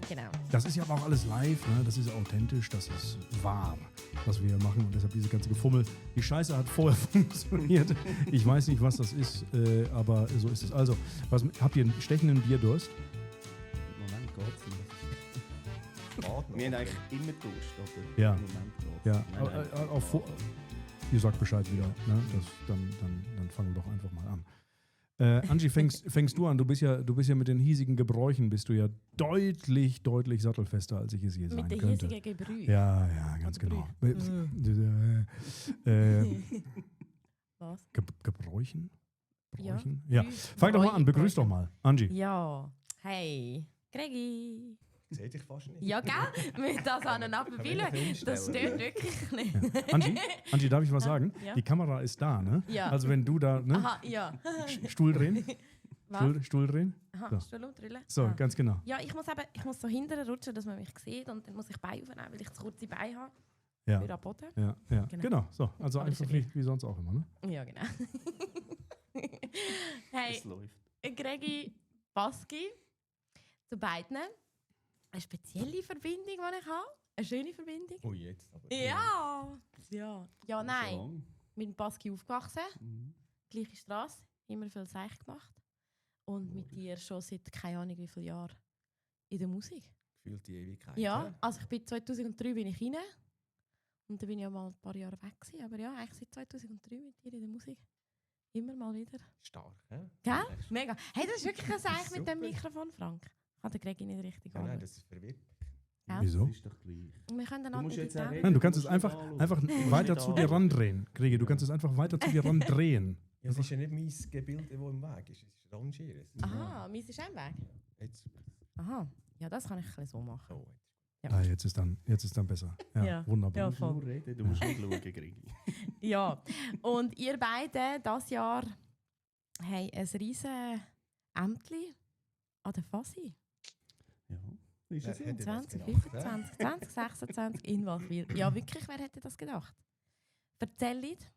Genau. Das ist ja aber auch alles live, ne? Das ist authentisch, das ist wahr, was wir hier machen. Und deshalb diese ganze Gefummel. Die Scheiße hat vorher funktioniert. Ich weiß nicht, was das ist, aber so ist es. Also, habt ihr einen stechenden Bierdurst? Moment geht's nicht. Wir haben eigentlich immer Durst, oder? Ja. Im Moment geht's. Ja, Nein. ihr sagt Bescheid wieder. Ne? Dann fangen wir doch einfach mal an. Angie, fängst du an? Du bist ja mit den hiesigen Gebräuchen bist du ja deutlich sattelfester, als ich es je sein Mit den könnte. hiesigen Gebrüchen. Ja, ganz genau. Was? Gebräuchen? Ja. Bräuchen? Ja. Fang doch mal an, begrüß doch mal. Angie. Ja. Hey, Gregi. Sehe dich fast nicht. Ja, gell? Mit das aneinander abbielen, das stört wirklich nicht. Ja. Angie, darf ich was sagen? Ja. Die Kamera ist da, ne? Ja. Also wenn du da, ne? Aha, ja. Stuhl drehen. Was? Stuhl drehen. Aha, So. Stuhl umdrehen. So, Ah. ganz genau. Ja, ich muss so hinterher rutschen, dass man mich sieht und dann muss ich Beine aufnehmen, weil ich zu kurze Beine habe. Ja. Für am Boden. Ja. Genau. Genau. So, also Aber das einfach ist wie sonst auch immer, ne? Ja, genau. Hey, Es läuft. Gregi, Baski, zu beiden. Eine spezielle Verbindung, die ich habe. Eine schöne Verbindung. Oh, jetzt. Aber Ja, nein. Lang. Mit dem Baski aufgewachsen. Mhm. Gleiche Straße. Immer viel Seich gemacht. Und mit dir schon seit keine Ahnung wie viele Jahren in der Musik. Gefühlt die Ewigkeit. Ja, also ich bin 2003 bin ich rein. Und dann bin ich ja mal ein paar Jahre weg gewesen. Aber ja, eigentlich seit 2003 mit dir in der Musik. Immer mal wieder. Stark, hä? Gell? Mega. Hey, das ist wirklich ein Seich mit dem Super. Mikrofon, Frank. Kann der Gregi nicht richtig Ja, nein, an. das ist verwirrt. Ja. Wieso? Das ist doch gleich. Wir können dann Du musst jetzt auch Nein, du kannst es musst einfach nicht anschauen. weiter nicht zu dir randrehen. Gregi, du kannst es einfach weiter zu dir randrehen. Ja, es ist ja nicht mein Gebilde, das im Weg ist. Es ist Rangieren. Aha, meins ist ein Weg. Jetzt. Aha, ja, das kann ich ein bisschen so machen. Oh, Ah, jetzt ist dann besser. Ja, Ja. wunderbar. Ja. Du musst nur reden, du musst nicht schauen, Gregi. Ja, und ihr beide dieses Jahr haben ein riesen Ämtli an der Fasi. Ja, ist Wer es so? hätte das 20, gedacht, 25, 20, 26 in Walchwil. Ja, wirklich, wer hätte das gedacht? Erzählt.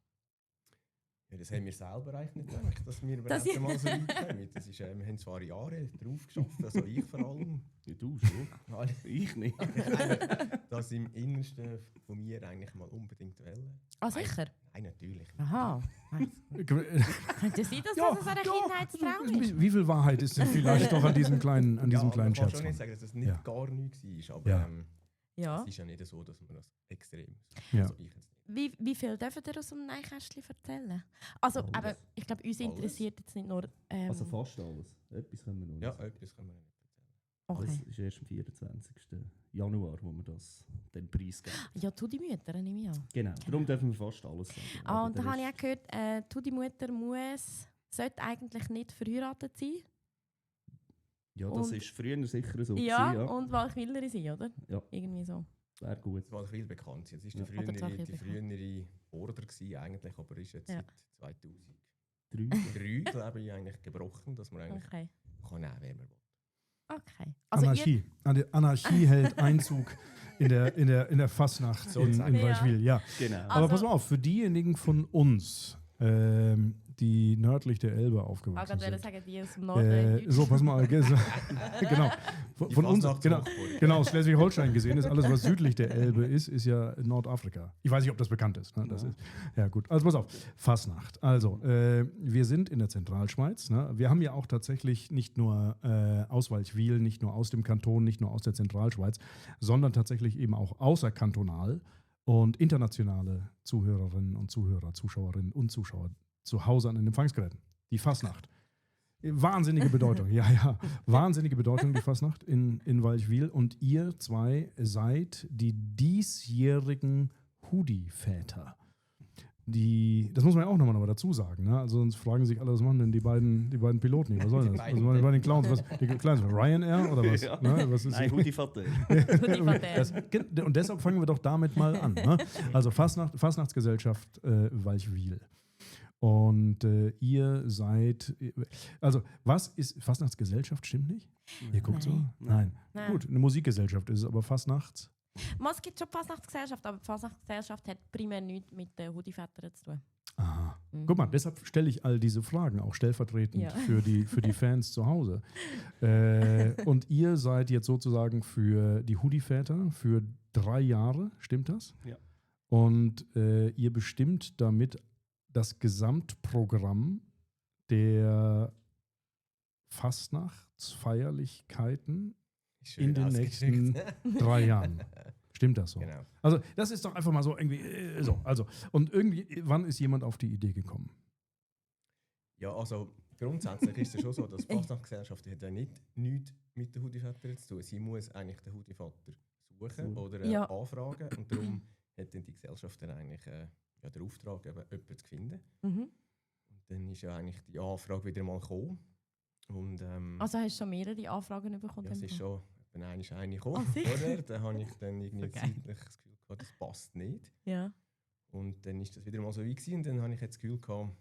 Ja, das haben wir selber eigentlich nicht gedacht, dass wir Das überhaupt mal so weit kommen. Das ist, wir haben zwar Jahre drauf geschafft, also ich vor allem. Ja, du schon. Alle- Ich nicht. Das im Innersten von mir eigentlich mal unbedingt wollen. Ah, sicher? Nein, natürlich. Aha. Könnte sein, dass Ja, das ein ja. Kindheitstraum ist? Wie viel Wahrheit ist denn vielleicht doch an diesem kleinen Man kann Scherz? schon nicht sagen, dass das nicht Ja. gar nichts war, aber Ja. Ja. es ist ja nicht so, dass man das extrem Ja. also ich jetzt nicht. Wie viel dürfen ihr aus dem Neinkästchen erzählen? Also, Alles. aber ich glaube, uns Alles. interessiert jetzt nicht nur. Also fast alles. Etwas können wir noch nicht Ja, sagen. etwas kann man nicht erzählen. Okay. Das ist erst am 24. Januar, wo wir das den Preis geben. Ja, tu die Mütter, nehme ich an. Genau, darum dürfen wir fast alles sagen. Ah, Aber und da der habe ich auch Rest- gehört, tu die Mutter sollte eigentlich nicht verheiratet sein. Ja, das und- ist früher sicher so. Ja, gewesen, und Walchwillerin sein, oder? Ja. Irgendwie so. Wäre gut. Das war viel bekannt. Das war Ja. die Aber zwar viel die frühere Order gewesen, eigentlich, aber ist jetzt Ja. seit 2003 3. glaube ich eigentlich gebrochen, dass man eigentlich Okay. kann nehmen, wer man will. Okay. Also Anarchie. Anarchie hält Einzug in der Fastnacht in Sozusagen. Ja. Weichwil. Ja. Genau. Aber Also- pass mal auf, für diejenigen von uns, die nördlich der Elbe Ich aufgewachsen wollte sind. sagen, die aus dem Norden. So, pass mal, genau. Die Von uns, genau, Fastnachtshochburg. genau, aus Schleswig-Holstein gesehen ist, alles, was südlich der Elbe ist ja Nordafrika. Ich weiß nicht, ob das bekannt ist. Ne? Das Ja. ist ja, gut. Also, pass auf, Fasnacht. Also, wir sind in der Zentralschweiz. Ne? Wir haben ja auch tatsächlich nicht nur aus Walchwil, nicht nur aus dem Kanton, nicht nur aus der Zentralschweiz, sondern tatsächlich eben auch außerkantonal und internationale Zuhörerinnen und Zuhörer, Zuschauerinnen und Zuschauer zu Hause an den Empfangsgeräten. Die Fasnacht. Wahnsinnige Bedeutung, ja. Wahnsinnige Bedeutung, die Fasnacht in Walchwil. Und ihr zwei seid die diesjährigen Hudi-Väter. Das muss man ja auch nochmal dazu sagen. Ne? Also sonst fragen sich alle, was machen denn die beiden Piloten hier? Was soll das? Die Also die beiden Clowns, die Clowns, Ryanair oder was? Ja. Ne? Was ist Nein, Hudi Vater. Und deshalb fangen wir doch damit mal an. Ne? Also Fastnachtsgesellschaft Walchwil. Und ihr seid, also was ist Fastnachtsgesellschaft, stimmt nicht? Ihr guckt so? Nein. Nein. Gut, eine Musikgesellschaft ist es, aber Fastnachts. Es gibt schon die Fasnachtsgesellschaft, aber die Fasnachtsgesellschaft hat primär nichts mit den Hudi-Vätern zu tun. Aha. Guck mal, deshalb stelle ich all diese Fragen auch stellvertretend Ja. für die Fans zu Hause. Und ihr seid jetzt sozusagen für die Hoodie-Väter für 3 Jahre, stimmt das? Ja. Und ihr bestimmt damit das Gesamtprogramm der Fastnachtsfeierlichkeiten Schön in den ausgedrückt. nächsten 3 Jahren. Stimmt das so? Genau. Also, das ist doch einfach mal so irgendwie so. Also, und irgendwie, wann ist jemand auf die Idee gekommen? Ja, also grundsätzlich ist es schon so, dass die Fastnachtsgesellschaft hat ja nichts mit den Hoodie-Vätern zu tun. Sie muss eigentlich den Hoodie-Vater suchen oder Ja. anfragen. Und darum hat dann die Gesellschaft dann eigentlich den Auftrag, jemanden zu finden. Mhm. Und dann ist ja eigentlich die Anfrage wieder mal gekommen. Und Also hast du schon mehrere Anfragen bekommen? ja, es ist schon eine gekommen. Ah, sicher? Oder? Dann habe ich dann irgendwie So geil. zeitlich das Gefühl gehabt, das passt nicht. Ja. Und dann ist das wieder mal so wie gewesen. Und dann habe ich jetzt das Gefühl gehabt,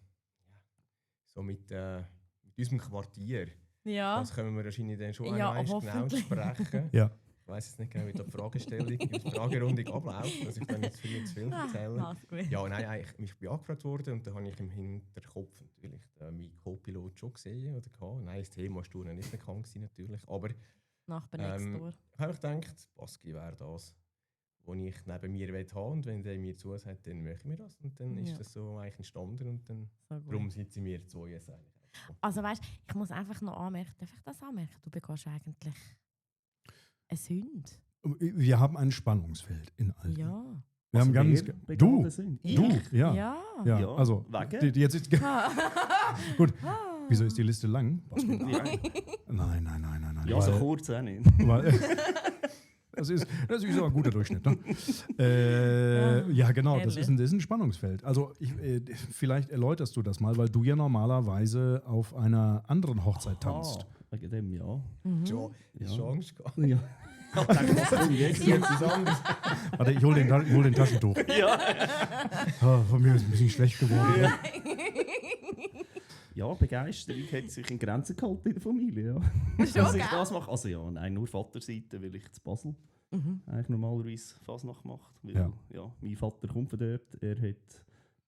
so mit unserem Quartier, Ja. das können wir wahrscheinlich dann schon Ja, einmal genau hoffentlich. besprechen. Ja. Ich weiss jetzt nicht genau, wie die Fragestellung, wie die Fragerunde abläuft, dass ich dann jetzt viel zu viel erzähle. Alles gut. Ja, nein, ich bin angefragt worden und dann habe ich im Hinterkopf natürlich meinen Co-Pilot schon gesehen oder gehabt. Nein, das Thema war noch nicht bekannt gewesen, natürlich, aber Nachbar next door. habe ich gedacht, Baski wäre das, was ich neben mir haben will. Und wenn der mir zusagt, dann möchten wir das. Und dann Ja. ist das so eigentlich entstanden und dann, So gut. darum sind sie mir 2 jetzt eigentlich. Also weißt, ich muss einfach noch anmerken, darf ich das anmerken? Du begehst eigentlich eine Sünde. Wir haben ein Spannungsfeld in all dem. Ja. Wir haben ganz. wer begeht Du! das sind? Du! Ich? Ja. Ja. Ja, Ja, also. wegen? Jetzt ist, gut. Wieso ist die Liste lang? Ja, Nein. ja so weil- kurz auch nicht. weil- das ist so ein guter Durchschnitt. Ne? Ja, genau, das ist ein Spannungsfeld. Also vielleicht erläuterst du das mal, weil du ja normalerweise auf einer anderen Hochzeit tanzt. Wegen dem, ja. Mhm. Schon, Ja. schon Angst gehabt. Ja. Ich dachte, was kommt jetzt? Jetzt ist es anders. Warte, ich hol den Taschentuch. Ja. Von mir ist ein bisschen schlecht geworden. Ne? Ja, Begeisterung hat sich in Grenzen gehalten in der Familie. Ja. Schon, Dass ich gell? das mache. Also ja, nein, nur Vaterseite, weil ich zu Basel Mhm. eigentlich normalerweise Fasnacht macht. Weil, Ja. ja, mein Vater kommt von dort. Er hat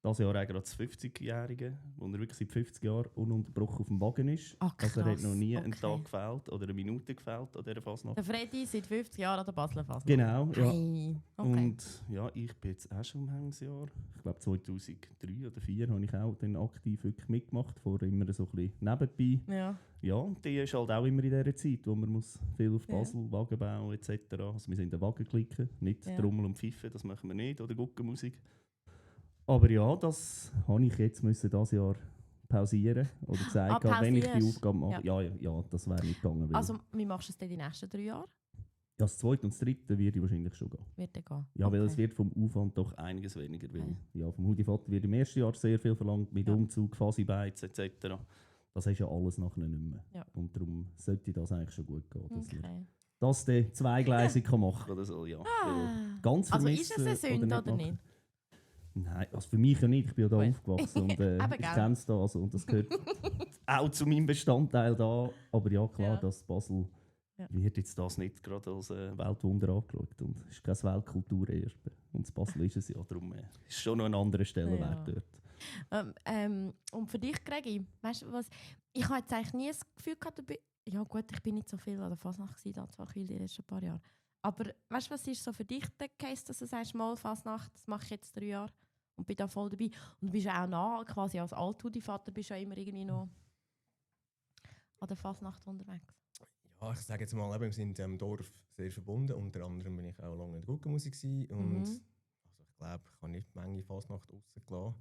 dieses Jahr auch gerade das 50-Jährige, wo er wirklich seit 50 Jahren ununterbrochen auf dem Wagen ist. Ah, Also er hat krass. noch nie einen Okay. Tag gefehlt oder eine Minute gefehlt an dieser Fasnacht. Der Freddy seit 50 Jahren an der Basler Fasnacht. Genau, ja. Hey. Okay. Und ja, ich bin jetzt auch schon im Hängsjahr. Ich glaube 2003 oder 2004 habe ich auch dann aktiv wirklich mitgemacht, vorher immer so ein bisschen nebenbei. Ja. Ja, und die ist halt auch immer in dieser Zeit, wo man muss viel auf Ja. Basel, Wagenbau etc. Also wir sind in den Wagen klicken, nicht Ja. Trommel und Pfeife, das machen wir nicht, oder Guckenmusik. Aber ja, das habe ich jetzt dieses Jahr pausieren oder gesagt, wenn ich die pausierst. Aufgabe mache. Ja, das wäre nicht gegangen. Weil Also, wie machst du es denn die nächsten 3 Jahre? ja, das zweite und das dritte würde ich wahrscheinlich schon gehen. Wird der gehen? Ja, weil Okay. es wird vom Aufwand doch einiges weniger. Weil, Okay. ja, vom Hoodie-Vater wird im ersten Jahr sehr viel verlangt, mit Ja. Umzug, Fasi-Beiz etc. Das ist ja alles nachher nicht mehr. Ja. Und darum sollte das eigentlich schon gut gehen, dass wir Okay. das dann zweigleisig kann machen oder so. Ja. Weil ganz Also ist vermissen es eine Sünde oder machen. nicht? Nein, also für mich ja nicht. Ich bin ja da Gut. aufgewachsen und Eben, ich gell? kenne es da. Also, und das gehört auch zu meinem Bestandteil da. Aber ja, klar, Ja. dass Basel Ja. wird jetzt das nicht gerade als Weltwunder angeschaut. Und es ist kein Weltkulturerbe. Und das Basel ist es ja. Darum ist schon noch ein anderer Stellenwert Ja. dort. Und für dich, Gregi, weißt du was? Ich habe jetzt eigentlich nie das Gefühl gehabt, ja gut, ich bin nicht so viel an der Fasnacht gewesen, da zwar viel die letzten paar Jahre. Aber weißt du, was ist so für dich der Case, dass du sagst, mal Fasnacht, das mache ich jetzt 3 Jahre und bin da voll dabei. Und du bist ja auch nah, quasi als Alt-Hudi-Vater bist du ja immer irgendwie noch an der Fasnacht unterwegs. Ja, ich sage jetzt mal, eben, wir sind im Dorf sehr verbunden. Unter anderem bin ich auch lange in der Guckenmusik gewesen. Und also ich glaube, ich habe nicht die Menge Fasnacht rausgelassen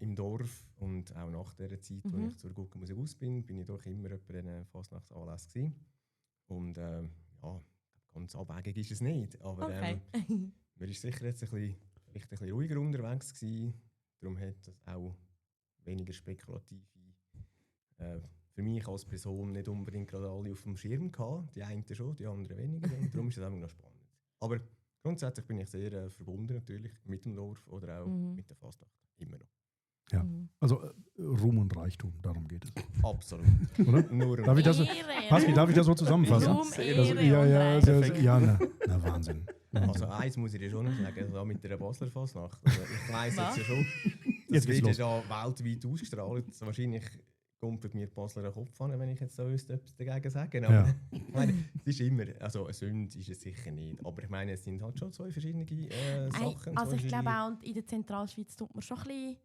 im Dorf. Und auch nach dieser Zeit, als ich zur Guckenmusik aus bin ich doch immer bei diesen Fasnachtsanlässen gewesen. Und ja, ganz abwegig ist es nicht. Aber Okay. man ist sicher jetzt vielleicht ein bisschen ruhiger unterwegs gewesen. Darum hat das auch weniger spekulative für mich als Person nicht unbedingt gerade alle auf dem Schirm gehabt. Die einen schon, die anderen weniger. Und darum ist es einfach noch spannend. Aber grundsätzlich bin ich sehr verbunden natürlich mit dem Dorf oder auch mit der Fastnacht. Immer noch. Ja. Also Ruhm und Reichtum, darum geht es. Absolut. Oder? Nur Darf ich das, Pascal, darf ich das so zusammenfassen? Ruhm, Das, Ehre ja, und ja, Reichtum. na Wahnsinn. Also eins muss ich dir schon noch sagen, also auch mit der Basler Fastnacht. Also ich weiss jetzt ja schon, Jetzt geht's wird los. ja weltweit ausgestrahlt. Also wahrscheinlich kumpelt mir die Basler Kopf an, wenn ich jetzt da etwas dagegen sage. Aber Ja. ich meine, es ist immer, also eine Sünde ist es sicher nicht. Aber ich meine, es sind halt schon zwei verschiedene Sachen. Also zwei ich glaube verschiedene- auch, in der Zentralschweiz tut man schon ein bisschen,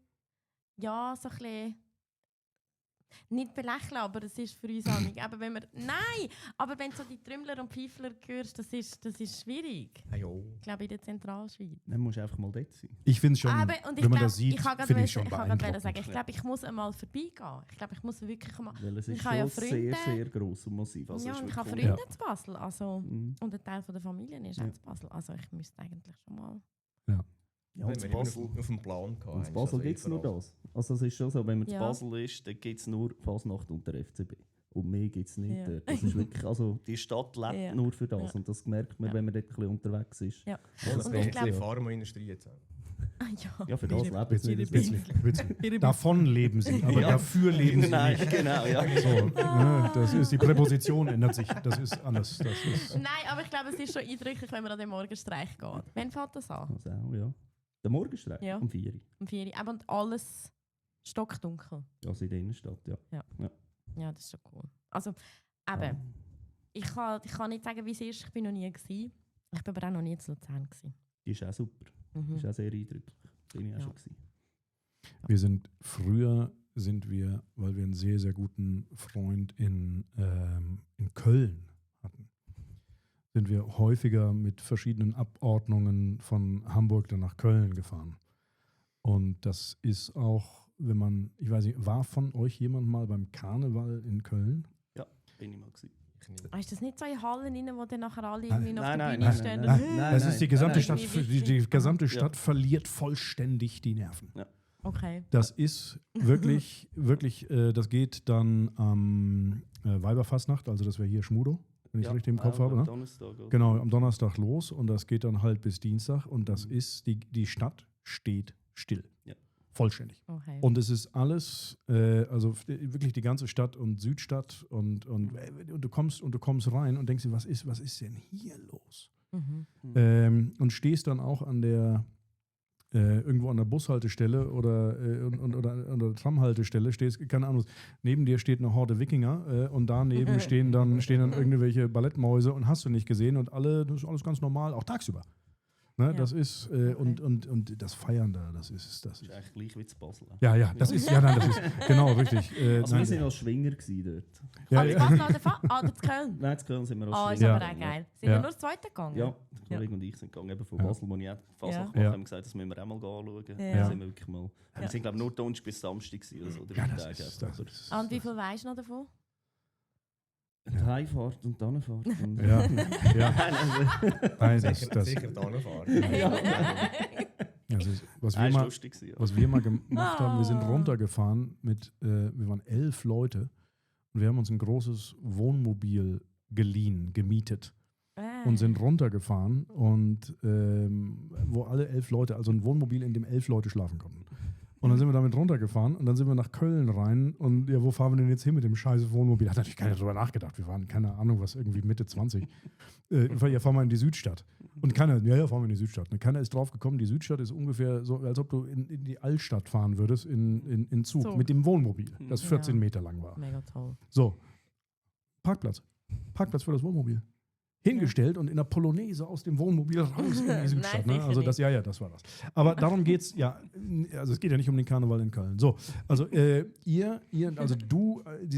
ja, so ein bisschen, nicht belächeln, aber es ist für uns auch nicht. Aber wenn du so die Trümmler und Pfeifler hörst, das ist schwierig. Ah, ja. Ich glaube, in der Zentralschweiz. Dann musst du einfach mal dort sein. Ich finde es schon, Und ich wenn man glaub, das sieht, ich kann finde ich schon gerade beeindruckend. sagen, ich glaube, ich muss einmal vorbeigehen. Ich glaube, ich muss wirklich mal... Weil es Ich ist habe ja schon Freunde. sehr, sehr gross und massiv. Also ja, ist und ich habe wirklich- Freunde zu Basel. Also, Mhm. und ein Teil von der Familie ist Ja. auch zu Basel. Also ich müsste eigentlich schon mal... Ja, und Wenn zu wir immer Basel, auf dem Plan gehabt. und zu Basel gibt es nur das. Also es ist schon so, wenn man zu Ja. Basel ist, dann gibt es nur Fasnacht und der FCB. Und mehr gibt es nicht Ja. dort. Das ist wirklich, also die Stadt lebt Ja. nur für das. Ja. Und das merkt man, Ja. wenn man dort ein bisschen unterwegs ist. Ja. Das Und wäre ich jetzt die glaub- Pharmaindustrie jetzt auch. ja. Ja, für das Ihre- leben sie ihre nicht. Witzig. Davon leben sie, aber Ja. dafür leben sie Nein, nicht. genau, ja. So, ne, das ist, die Präposition ändert sich. Das ist anders. Das ist, Nein, aber ich glaube, es ist schon eindrücklich, wenn man an den Morgenstreich geht. Wann fängt das an? Also auch, ja. Der Morgenstreich Ja. um 4 Uhr. Um 4 Uhr. Aber und alles stockdunkel. Also in der Innenstadt, ja. Ja, das ist schon cool. Also, eben, ich kann nicht sagen, wie es ist. Ich bin noch nie gewesen. Ich bin aber auch noch nie zu Luzern gewesen. Die ist auch super. Die Mhm. ist auch sehr eindrücklich. Bin ich auch Ja. schon gewesen. früher sind wir, weil wir einen sehr, sehr guten Freund in Köln hatten, sind wir häufiger mit verschiedenen Abordnungen von Hamburg dann nach Köln gefahren. Und das ist auch, wenn man, ich weiß nicht, war von euch jemand mal beim Karneval in Köln? Bin ich mal gewesen. Ich nicht. Ist das nicht so in Hallen rein, wo dann nachher alle irgendwie auf Nein, der nein, Bühne nein, stehen? nein, und- nein. Es ist die gesamte nein, Stadt, nein. die gesamte Ja. Stadt verliert vollständig die Nerven. Okay. Das ist wirklich, das geht dann am Weiberfastnacht, also das wäre hier Schmudo, wenn ich es richtig im Kopf habe. Ne? Donnerstag, oder? Genau, am Donnerstag los und das geht dann halt bis Dienstag und das ist, die Stadt steht still. Ja. Vollständig. Okay. Und es ist alles, also wirklich die ganze Stadt und Südstadt und du kommst rein und denkst dir, was ist denn hier los? Mhm. Und stehst dann auch an der irgendwo an der Bushaltestelle oder an der Tramhaltestelle, stehst, keine Ahnung, neben dir steht eine Horde Wikinger und daneben stehen dann irgendwelche Ballettmäuse und hast du nicht gesehen und das ist alles ganz normal, auch tagsüber. Ne, Ja. Das ist, Okay. und das Feiern da, das ist. Das ist eigentlich gleich wie zu Basel. Ja, das ist, genau, richtig. Also Nein. wir sind als Schwinger gewesen dort. Ja, Zu ja. Basel oder zu Köln? Nein, zu Köln sind wir als Ah, ist Schwinger. aber auch geil. Sind Ja. wir nur das zweite gegangen? Ja, der Kollege und ich sind gegangen, eben von Ja. Basel, wo ich auch fast Ja. nach Ja. haben gesagt, das müssen wir auch mal anschauen. Ja. Da sind wir wirklich mal. Ja. Wir sind, glaube ich, nur Donnerstag bis Samstag gewesen oder so. Ja, drei das Tage ist, einfach. das ist, Ah, und wie viel weisst du noch davon? Die Heimfahrt und die Anfahrt. Und Ja, ja. Nein, Sicher da fahren. also, was Ah, wir ist mal, lustig gewesen, ja. was wir mal gemacht haben, wir sind Ah. runtergefahren wir waren 11 Leute und wir haben uns ein großes Wohnmobil gemietet und sind runtergefahren und wo alle 11 Leute, also ein Wohnmobil, in dem 11 Leute schlafen konnten. Und dann sind wir damit runtergefahren und dann sind wir nach Köln rein und ja, wo fahren wir denn jetzt hin mit dem scheiß Wohnmobil? Hat natürlich keiner drüber nachgedacht. Wir waren, keine Ahnung, was irgendwie Mitte 20. Ja, fahren wir in die Südstadt. Und fahren wir in die Südstadt. Und keiner ist drauf gekommen, die Südstadt ist ungefähr so, als ob du in die Altstadt fahren würdest, in Zug, mit dem Wohnmobil, das 14 Ja. Meter lang war. Mega toll. So, Parkplatz für das Wohnmobil. Hingestellt und in der Polonaise aus dem Wohnmobil raus in die Südstadt. Nein, Ne? Also das, sicher das war das. Aber darum geht's, also es geht ja nicht um den Karneval in Köln. So, also die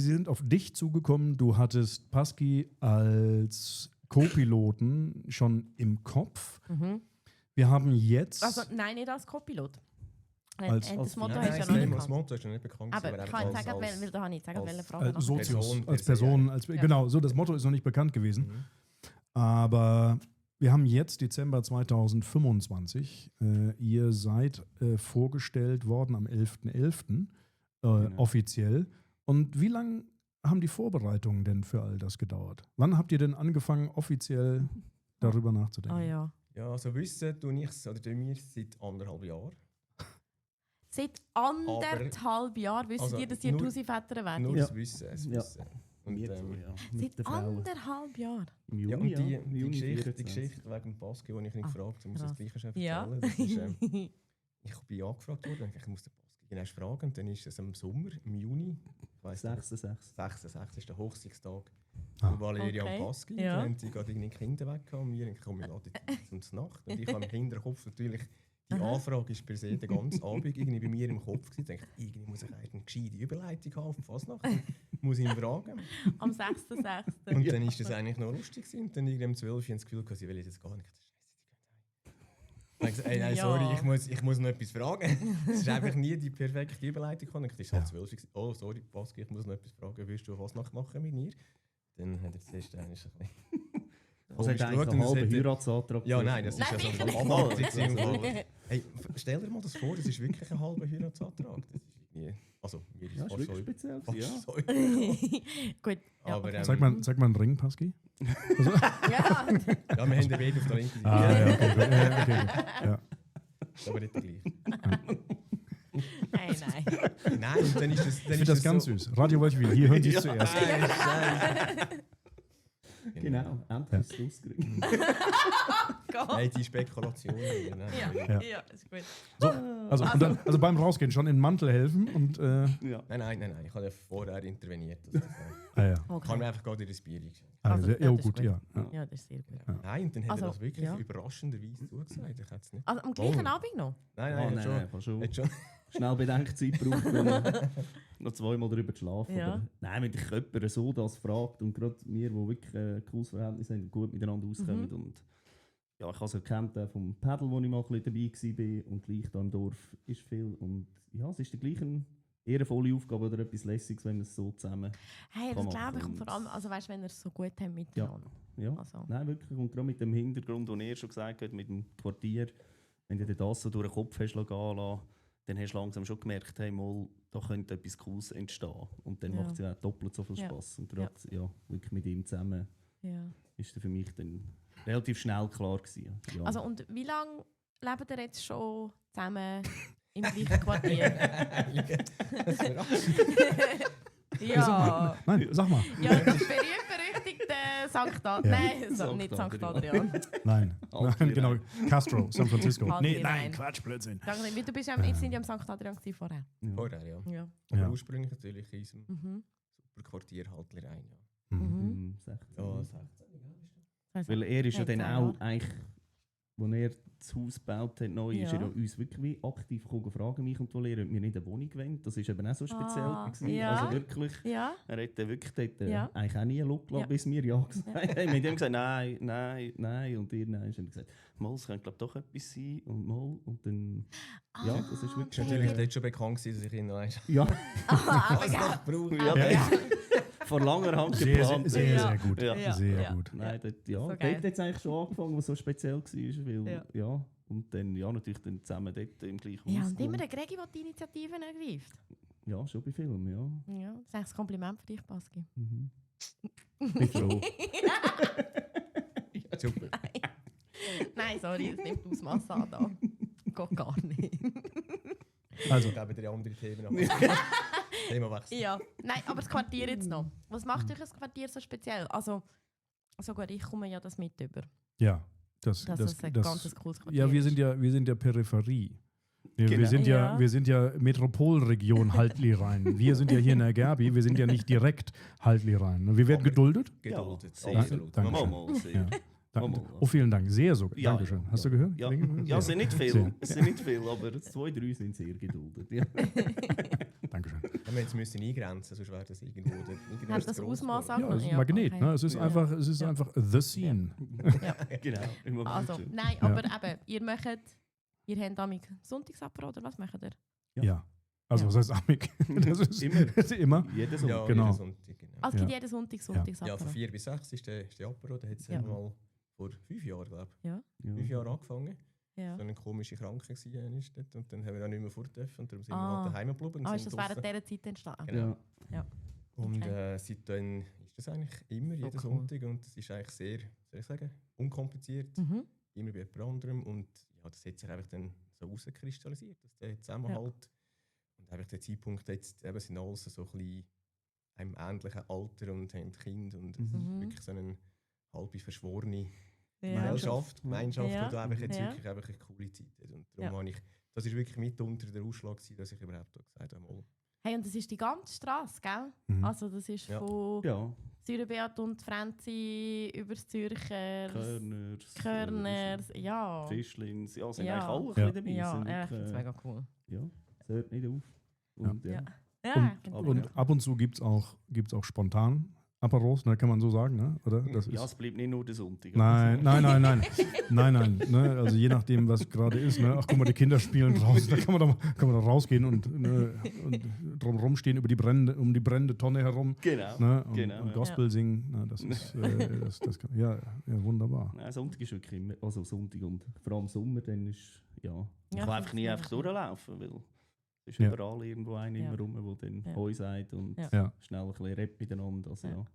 sind auf dich zugekommen, du hattest Pasky als Co-Piloten schon im Kopf. Mhm. Wir haben jetzt... Also, nein, nicht als Co-Pilot. Als- Das Motto Nein, hast du ja das noch nicht Das gehabt. Motto ist noch nicht bekannt. Aber ich kann nicht sagen, weil da habe ich gesagt, als- welche Frage als noch. Sozius, als Person, Person, Ja. genau, so das Motto ist noch nicht bekannt gewesen. Aber wir haben jetzt Dezember 2025. Ihr seid vorgestellt worden am 11.11. Genau. Offiziell. Und wie lange haben die Vorbereitungen denn für all das gedauert? Wann habt ihr denn angefangen, offiziell darüber nachzudenken? Ah ja. Ja, also wissen tue ich es, oder tue wir es seit 1,5 Jahren. Seit 1,5 Jahren wisst Also ihr, dass ihr nur- Hausi-Väter werdet? Nur Ja. das Wissen. Das Ja. Wissen. Und, Jetzt, ähm, ja, mit Seit den Frauen. 1,5 Jahren? Im ja, Juni, und die, im die, Juni Geschichte, 24. die Geschichte wegen dem Baski, die ich nicht Ah, gefragt habe, muss ich das krass. gleiche schon Ja. erzählen. Das ist, ich bin angefragt worden, ich muss den Baski genau fragen. Und dann ist es im Sommer, im Juni, ich weiss nicht, 66 ist der Hochzeitstag Ah. von Valeria Okay. und Pascal. Ja. Da haben sie gerade irgendwie Kinder weggehauen. Wir kommen gerade zur Nacht. Und ich habe im Hinterkopf natürlich, die Anfrage ist per se den ganzen Abend irgendwie bei mir im Kopf gewesen. Ich dachte, irgendwie muss ich eine gescheite Überleitung haben auf die Fasnacht. Muss ich ihn fragen. Am 6.6. Und dann ist das eigentlich noch lustig gewesen. Und dann irgendwie um 12 Uhr habe ich das Gefühl, sie will jetzt gar nicht. Dann habe ich gesagt, nein, Ja. sorry, ich muss noch etwas fragen. Es ist einfach nie die perfekte Überleitung gekommen. Dann ist halt 12 Uhr gewesen. Oh, sorry, Pascal, ich muss noch etwas fragen. Willst du Fasnacht machen mit mir? Dann hat er zuerst eigentlich ein bisschen... Also hat eigentlich einen halben Heiratsantrag. Ja, nein, das ist ja so sicher ein nicht. Abwärtsbeziehung. Hey, stell dir mal das vor, das ist wirklich ein halber Heiratsantrag. Das ist irgendwie... Also, mir ist Ja, ist fast wirklich so... speziell. Fast Ja. so Gut. Ja, Aber, okay. Sag mal einen Ring, Pascal. Ja. ja, wir haben den beide auf der linken Seite. Ah, ja, okay, gut. Okay, gut. Ja. Aber nicht der gleiche. Nein. Nein, und dann ist das... Ich finde das ganz so, süß. Radio Wolfwil, hier hören Sie es Ja. zuerst. Genau, endlich ist es ausgerückt. Gott. Nein, die Spekulationen. Genau. Ja, ja, ist gut. Also, und dann, also beim Rausgehen schon in den Mantel helfen und. Ja. Nein. Ich habe ja vorher interveniert. Das Ja. kann Okay. mir einfach gerade in das Bier geschenkt. Also, Also, ja, das ist gut, gut. ja. Ja, das ist sehr gut. Nein, und dann hat Also, er das wirklich ja. überraschenderweise zugesagt. Ich hätte es nicht. Also am gleichen Abend noch? Nein, Ah, hat nein, fast schon. hat schon. Schnell Bedenkzeit braucht, um noch zweimal darüber zu schlafen. Ja. Aber nein, wenn dich jemand so das fragt und gerade wir, die wirklich ein cooles Verhältnis haben und gut miteinander auskommen. Und ja, ich habe es erkannt vom Paddle, wo ich mal ein bisschen dabei war und gleich hier im Dorf ist viel. Und ja, es ist die gleiche ehrenvolle Aufgabe oder etwas Lässiges, wenn man es so zusammen... Hey, Kann das man glaube ich. Und und- vor allem, also weißt, wenn ihr es so gut habt miteinander. Ja, Also. nein, wirklich. Und gerade mit dem Hintergrund, den er schon gesagt hat, mit dem Quartier, wenn du dir das so durch den Kopf hast gehen lassen, dann hast du langsam schon gemerkt, hey, mal, da könnte etwas Cooles entstehen. Und dann Ja. macht es ja auch doppelt so viel Ja. Spass. Und gerade ja, wirklich mit ihm zusammen Ja. ist für mich dann relativ schnell klar gewesen. Ja. Also und wie lange lebt ihr jetzt schon zusammen im gleichen Quartier? Ja. Nein, sag mal. Ja, das berühmt-berüchtigte St. Adrian. Nein, so, St. nicht St. Adrian. Adrian. Nein. Nein, genau. Castro, San Francisco. Halt Nee, nicht nein, rein. Quatsch, Blödsinn. Sag nicht, du bist ja, jetzt sind ja am St. Adrian gewesen vorher. ja. Vorher, ja. Ja. Aber Ja. ursprünglich natürlich in unserem Mhm. super Quartier Haltlerein. Ja. Mhm. 16. Ja, 16. Weil er ist ja Ja, dann 10 auch Jahre. eigentlich, als er das Haus gebaut hat, neu, ist Ja. er ja uns wirklich wie aktiv gekommen, fragen mich und Lehrer, ob wir nicht eine Wohnung wollen. Das ist eben auch so speziell. Ah, gewesen. ja. Also wirklich, Ja. er hat dann wirklich dort, Ja. eigentlich auch nie einen Look gelassen, Ja. bis wir ja gesagt haben. Wir haben ihm gesagt, nein. Und ihr nein. Und er hat gesagt, mal, es könnte glaube doch etwas sein. Und mal. Und dann, ja, das ist wirklich... Es war natürlich dort schon bekannt, gewesen, dass ich ihn noch eins Ah, aber was ja. noch brauche. Ja, Ja. vor langer Hand Sehr, geplant. sehr, Ja. sehr gut. Ja. Sehr Ja. gut. Nein, dort, ja, So dort geil. hat es eigentlich schon angefangen, was so speziell war. Weil, Ja. ja. Und dann, ja, natürlich dann zusammen dort im gleichen Ja, Haus und immer gewohnt. der Gregi, der die Initiativen ergreift. Ja, schon bei Filmen, ja. Ja, das ist eigentlich ein Kompliment für dich, Pascal. Mhm. Bin froh. Ja, super. Nein, sorry, das nimmt Ausmaß an da. Geht gar nicht. Also, Ich gebe dir andere Themen ab. Themawechsel. Ja, nein, aber das Quartier jetzt noch. Was macht euch das Quartier so speziell? Also gut, ich komme ja das mit über. ja. Dass es ein ganz cooles Quartier Ja, wir ist. sind ja Peripherie. Wir Genau. sind Ja. wir sind ja Metropolregion Haltli-Rhein. Wir sind ja hier in der Gerbi, wir sind ja nicht direkt Haltli-Rhein. Wir werden Aber- geduldet. Geduldet. Ja, Absolut. danke. Mal, sehr. Ja. Mal. Oh, vielen Dank. Sehr so. Ja, Dankeschön. ja, Hast ja. du gehört? Ja, Sehr. ja, es sind nicht viel. Sehr. Es sind nicht viel, aber 2, 3 sind sehr geduldet. Ja. Dankeschön. Wir jetzt müssen eingrenzen, sonst wäre das irgendwo... Hat das Ausmaß Ja, angenommen? es ist ein Magnet. okay. Ne? Es ist Ja. einfach, Ja. einfach the scene. Genau. Im Moment Also, schon. nein, Ja. aber eben, ihr habt damit Sonntagsapero oder was macht ihr? Ja. Ja. Also, Ja. was heißt Amik? Das ist Immer. immer. Jedes Ja, Sonntag. Genau. jeden Sonntag, genau. Also es Ja. gibt jeden Sonntag Ja, Sonntagsapero. von 4 bis 6 ist der Apero. Da hat es Ja. mal vor 5 Jahren, glaube ich. Ja. 5 Jahre angefangen. Ja. So eine komische Krankheit ist dort. Und dann haben wir auch nicht mehr fort dürfen. Und darum sind Ah. wir halt daheim geblieben. und Ah, ist sind das während draussen. dieser Zeit entstanden? Genau. Ja. Und Okay. seitdem ist das eigentlich immer, So jeden cool. Sonntag. Und es ist eigentlich sehr, soll ich sagen, unkompliziert. Mhm. Immer bei jemand anderem. Und ja, das hat sich einfach dann so rauskristallisiert, dass der Zusammenhalt und einfach der Zeitpunkt jetzt eben sind alles so ein bisschen im ähnlichen Alter und haben Kinder und es ist Mhm. wirklich so eine halbe verschworene Gemeinschaft, Ja. die einfach jetzt Ja. wirklich einfach eine coole Zeit hat. Und darum habe ich, das ist wirklich mitunter der Ausschlag gewesen, dass ich überhaupt auch gesagt habe, mal, Hey, und das ist die ganze Straße, gell? Mhm. Also das ist Ja. von Ja, Säurebeat und Frenzi über das Zürcher, Körners, Körners, ja. Fischlins, ja, sind Ja. eigentlich alle ein Ja. bisschen dabei. Ja, Sind ja, ich finde es wirklich, mega cool. ja, es hört nicht auf. Und, ja. Ja. Ja, Und, ich find's aber- mega und ab und zu gibt es auch spontan Aperos, ne, kann man so sagen, ne? Oder? Das Ja, ist, es bleibt nicht nur der Sonntag. nein. Ne? Also je nachdem, was gerade ist. Ne? Ach, guck mal, die Kinder spielen draußen. Da kann man da rausgehen und drumherum stehen um die brennende Tonne herum. Genau. Ne? Und ja. Gospel singen. Ne? Das ist ja, wunderbar. Nein, Sonntag ist wirklich immer, also Sonntag und vor allem Sommer, dann ist, ja, man Ja, kann einfach nie find's einfach mega cool. durchlaufen, weil es ist Ja. überall irgendwo einer Ja. immer rum, der dann Ja. Heu sagt und Ja. Ja. schnell ein bisschen Rap miteinander. Also, Ja. ja.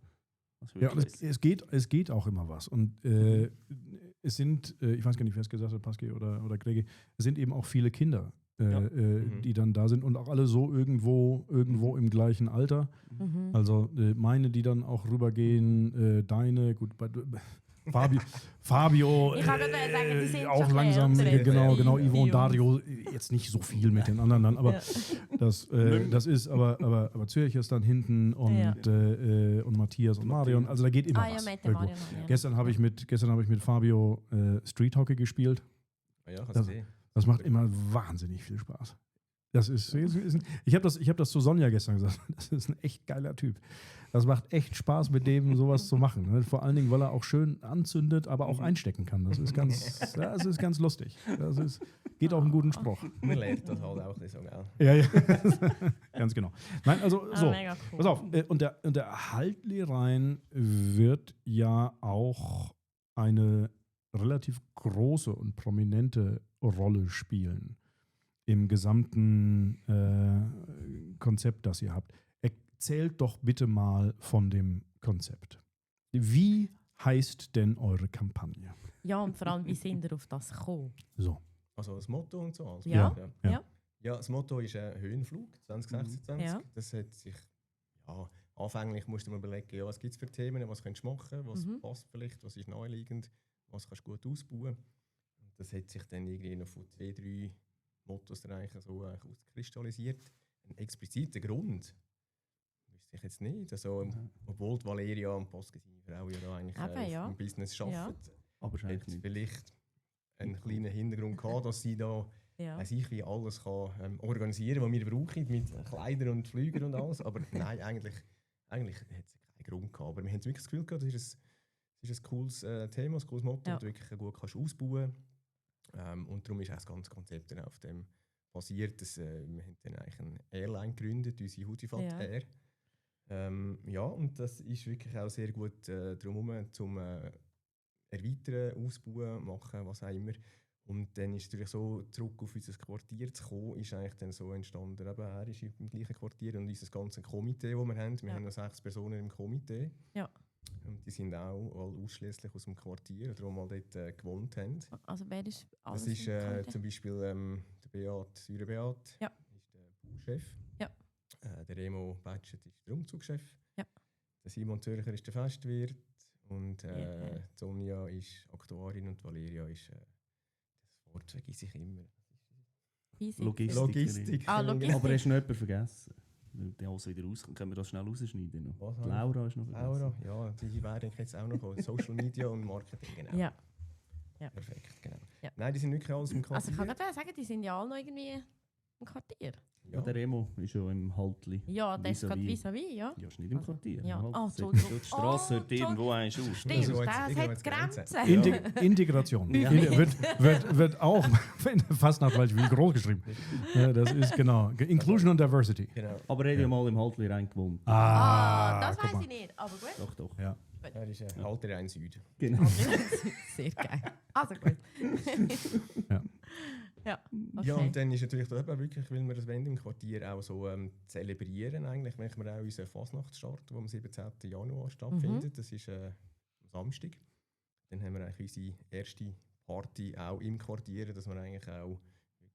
Das ist Ja, wirklich und es geht auch immer was. Und es sind, ich weiß gar nicht, wer es gesagt hat, Paski oder Gregi, es sind eben auch viele Kinder, die dann da sind und auch alle so irgendwo im gleichen Alter. Mhm. Also meine, die dann auch rübergehen, deine, gut, Fabio Ich kann gerade sagen, die sind auch schon langsam, älter, genau, die Ivo und Jungs. Dario, jetzt nicht so viel mit den anderen dann, aber Ja. das ist, aber Zürich ist dann hinten und, Ja. und Matthias und Marion, also da geht immer Ja, was. mit dem irgendwo. Marion. Ja. Gestern habe ich mit Fabio Street Hockey gespielt. ja, kannst Das- du sehen. Das macht immer wahnsinnig viel Spaß. Das ist ich habe das zu Sonja gestern gesagt. Das ist ein echt geiler Typ. Das macht echt Spaß, mit dem sowas zu machen. Ne? Vor allen Dingen, weil er auch schön anzündet, aber auch einstecken kann. Das ist ganz lustig. Geht auch einen guten Spruch. Man lernt das halt auch ein bisschen so, gell? Ja. Ganz genau. Nein, also so. Mega cool. Pass auf, und der Haltli-Rhein wird ja auch eine relativ große und prominente Rolle spielen im gesamten Konzept, das ihr habt. Erzählt doch bitte mal von dem Konzept. Wie heißt denn eure Kampagne? Ja, und vor allem, wie sind ihr auf das gekommen? So. Also das Motto und so. Also Ja. Ja. Ja. Ja, das Motto ist Höhenflug 2026. Ja. Das hat sich, ja, anfänglich musste man überlegen, ja, was gibt es für Themen, was könntest du machen, was passt vielleicht, was ist naheliegend, was kannst du gut ausbauen. Und das hat sich dann irgendwie noch von 2-3 Mottos dann eigentlich so auskristallisiert. Ein expliziter Grund wüsste ich jetzt nicht. Also, obwohl die Valeria und Pascal, seine Frau, ja da eigentlich Eben, ja. im Business Ja. arbeitet, aber hat wahrscheinlich nicht. vielleicht einen kleinen Hintergrund gehabt, dass sie da Ja. weiss ich, wie alles kann, organisieren, was wir brauchen, mit Kleidern und Flügern und alles. Aber nein, eigentlich hat es keinen Grund gehabt. Aber wir haben wirklich das Gefühl gehabt, das ist ein cooles Thema, ein cooles Motto, Ja. das du wirklich gut kannst ausbauen kannst. Und darum ist auch das ganze Konzept dann auf dem basiert. Dass, wir haben dann eigentlich eine Airline gegründet, unsere Hudifat Ja. Air. Ja, und das ist wirklich auch sehr gut drumherum zum Erweitern, Ausbauen, machen, was auch immer. Und dann ist es natürlich so, zurück auf unser Quartier zu kommen, ist eigentlich dann so entstanden, eben, er ist im gleichen Quartier und unser ganzes Komitee, das wir haben. Wir Ja. haben noch 6 Personen im Komitee. Ja. Und die sind auch alle ausschließlich aus dem Quartier, oder die mal dort gewohnt haben. Also wer ist alles Das ist im Komitee? zum Beispiel der Beat Säurebeat, Ja. ist der Bauchef. Ja. Der Remo Batschet ist der Umzugschef. Ja. Der Simon Zürcher ist der Festwirt. Und Ja. Sonja ist Aktuarin und Valeria ist das Wort vergesse ich immer. Physik. Logistik. Ah, Logistik. Aber hast du noch jemanden vergessen? Weil der alles wieder rauskommt. Können wir das schnell rausschneiden? Noch? Was Die habe ich? Laura ist noch vergessen. Laura, ja, die werden jetzt auch noch kommen. Social Media und Marketing, genau. Ja. Perfekt, genau. Ja. Nein, die sind wirklich alles im Quartier. Also ich kann gerade sagen, die sind ja alle noch irgendwie im Quartier. Ja, der Remo ist ja im Haltli. Ja, der ist gerade Vis-à-vis. vis-à-vis, ja. Ja, ist nicht im Also, Quartier. ja. Halt. Oh, Das- Entschuldigung. Die Straße hört Oh, irgendwo eins auf. Stimmt, Also das jetzt- hat jetzt Grenzen. Integration. Ja. Wird auch fast nach gleich wie groß geschrieben. Ja, das ist genau. Inclusion und Diversity. Genau. Aber er hat ja mal im Haltli rein gewohnt. Das guck weiß mal. ich nicht, aber gut. Doch, doch. Ja. Er ist Halter 1 Süd. Genau. Sehr geil. Also gut. Ja. Ja, okay. Ja, und dann ist natürlich da eben wirklich, weil wir das wollen, im Quartier auch so zelebrieren eigentlich, machen wir auch unseren Fasnachtsstart, der am 17. Januar stattfindet. Das ist am Samstag. Dann haben wir eigentlich unsere erste Party auch im Quartier, dass wir eigentlich auch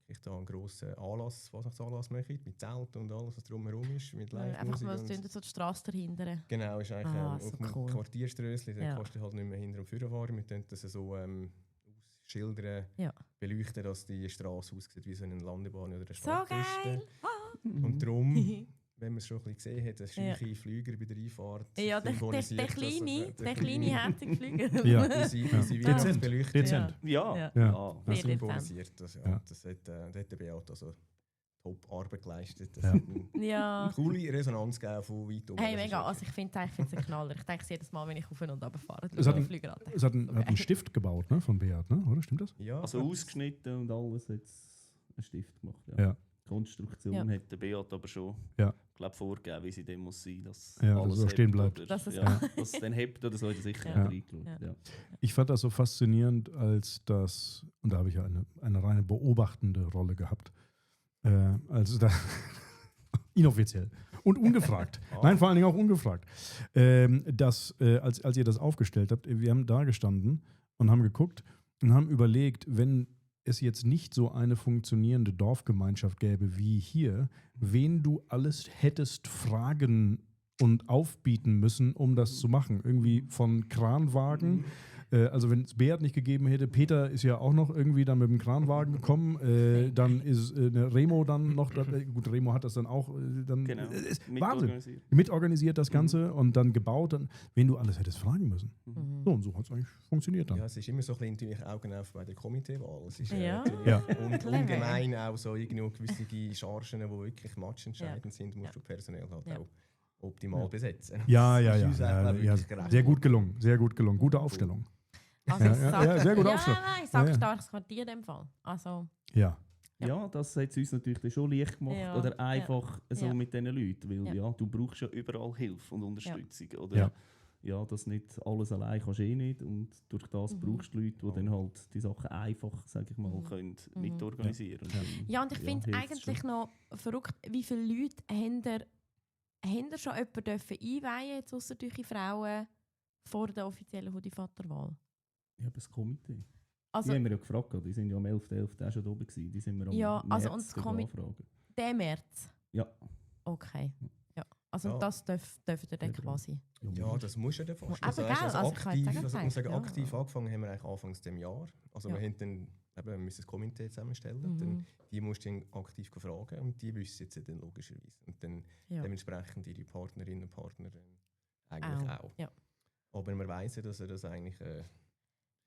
ich da einen grossen Fasnachtsanlass machen, mit Zelt und alles, was drumherum ist, mit Einfach Live-Musik. mal und so die Straße dahinter. genau, ist eigentlich So auf dem cool. Quartierströssli, da Ja. kannst du halt nicht mehr hinter dem Führer fahren. Wir können das so ausschildern, Ja. beleuchten, dass die Straße aussieht wie so eine Landebahn oder eine So Startpiste. geil! Und darum, wenn man es schon ein bisschen gesehen hat, ein Ja. scheuche Flüger bei der Einfahrt Ja, der symbolisiert, kleine herzige Flügel. Ja. Unsere Ja. Weihnachtsbeleuchtung Dezent. Ja, Ja. ja. das Sehr symbolisiert das. Ja. Ja. Das hat, da hat der Beat also Top-Arbeit geleistet. Das Ja. hat eine Ja. coole Resonanz gegeben von weit oben. Hey, Das ist mega. wirklich- Also ich finde es ein Knaller. Ich denke jedes Mal, wenn ich auf und runter fahre, Es hat den ein- Flüger an. Es hat einen Stift gebaut, ne, von Beat, ne? Oder stimmt das? ja, Also das- ausgeschnitten und alles hat ein Stift gemacht. Ja. Die Konstruktion Ja. hat der Beat aber schon vorgegeben, wie sie dem muss sein, dass Ja, dass alles es so hebt stehen bleibt. Oder, Dass es- ja, dass es dann hebt oder so, hat er sicher Ja. auch reingeschaut. Ja. Ja. Ich fand das so faszinierend, als das, und da habe ich ja eine reine beobachtende Rolle gehabt, als da inoffiziell und ungefragt, nein, vor allen Dingen auch ungefragt, als ihr das aufgestellt habt, wir haben da gestanden und haben geguckt und haben überlegt, wenn es jetzt nicht so eine funktionierende Dorfgemeinschaft gäbe wie hier, wen du alles hättest fragen und aufbieten müssen, um das zu machen. Irgendwie von Kranwagen. Also wenn es Beat nicht gegeben hätte, Peter ist ja auch noch irgendwie dann mit dem Kranwagen gekommen. Dann ist Remo dann noch, gut, Remo hat das dann auch dann Genau. ist Wahnsinn. Mitorganisiert. Mitorganisiert das Ganze und dann gebaut, dann, wen du alles hättest fragen müssen. Mhm. So und so hat es eigentlich funktioniert dann. Ja, es ist immer so ein bisschen natürlich Augen auf bei der Komiteewahl. Es ist Ja. natürlich Ja. Clever. ungemein auch so irgendwo gewisse Chargen, die wirklich matchentscheidend sind, musst Ja. du personell halt Ja. auch optimal besetzen. Ja, Das ja, ist ja. uns auch, ja, glaub ich, ja. wirklich gerecht. Sehr gut gelungen, sehr gut gelungen. Gute Aufstellung. Also Ja, ich ja, sag, ja, sehr gut ja, aufgestellt. nein, ich sage Ja, ja. starkes Quartier in dem Fall. Also, Ja. Ja, das hat es uns natürlich dann schon leicht gemacht. Ja, Oder einfach so ja. mit diesen Leuten. Weil Ja. ja, du brauchst ja überall Hilfe und Unterstützung. Oder Ja. ja, das nicht alles allein kannst du nicht. Und durch das Mhm. brauchst du Leute, die dann halt die Sachen einfach, sage ich mal, Mhm. können Mhm. mitorganisieren. Und dann, ja, und ich finde es hilft's eigentlich schon. noch verrückt, wie viele Leute haben ihr schon jemanden dürfen einweihen, jetzt ausser durch die Frauen, vor der offiziellen Hudivaterwahl? Ja, aber das Komitee. Also, Die haben wir ja gefragt, die sind ja am 11.11. auch schon da oben gewesen. Die sind wir am Ja, also März und das sogar anfragen. der März? Ja. Okay. Ja. Also Ja. das dürft ihr dann Ja, quasi. Ja, das muss ja dann fast. Aber gell, weißt, also ich kann jetzt aktiv, sagen, muss sagen, ja. aktiv angefangen haben wir eigentlich anfangs dem Jahr. Also Ja. wir haben dann wir müssen das Komitee zusammenstellen. Mhm. Dann, die musst du dann aktiv fragen und die wissen jetzt dann logischerweise. Und dann Ja. dementsprechend ihre Partnerinnen und Partner eigentlich auch. Ja. Aber man weiss ja, dass er das eigentlich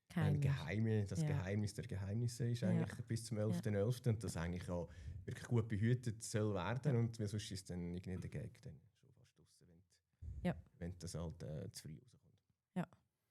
Kein das Ja. Geheimnis der Geheimnisse ist Ja. eigentlich bis zum 11.11. Und das eigentlich auch wirklich gut behütet soll werden. Und weil sonst ist es dann irgendwie dagegen dann schon fast draussen, wenn das halt zu früh rauskommt.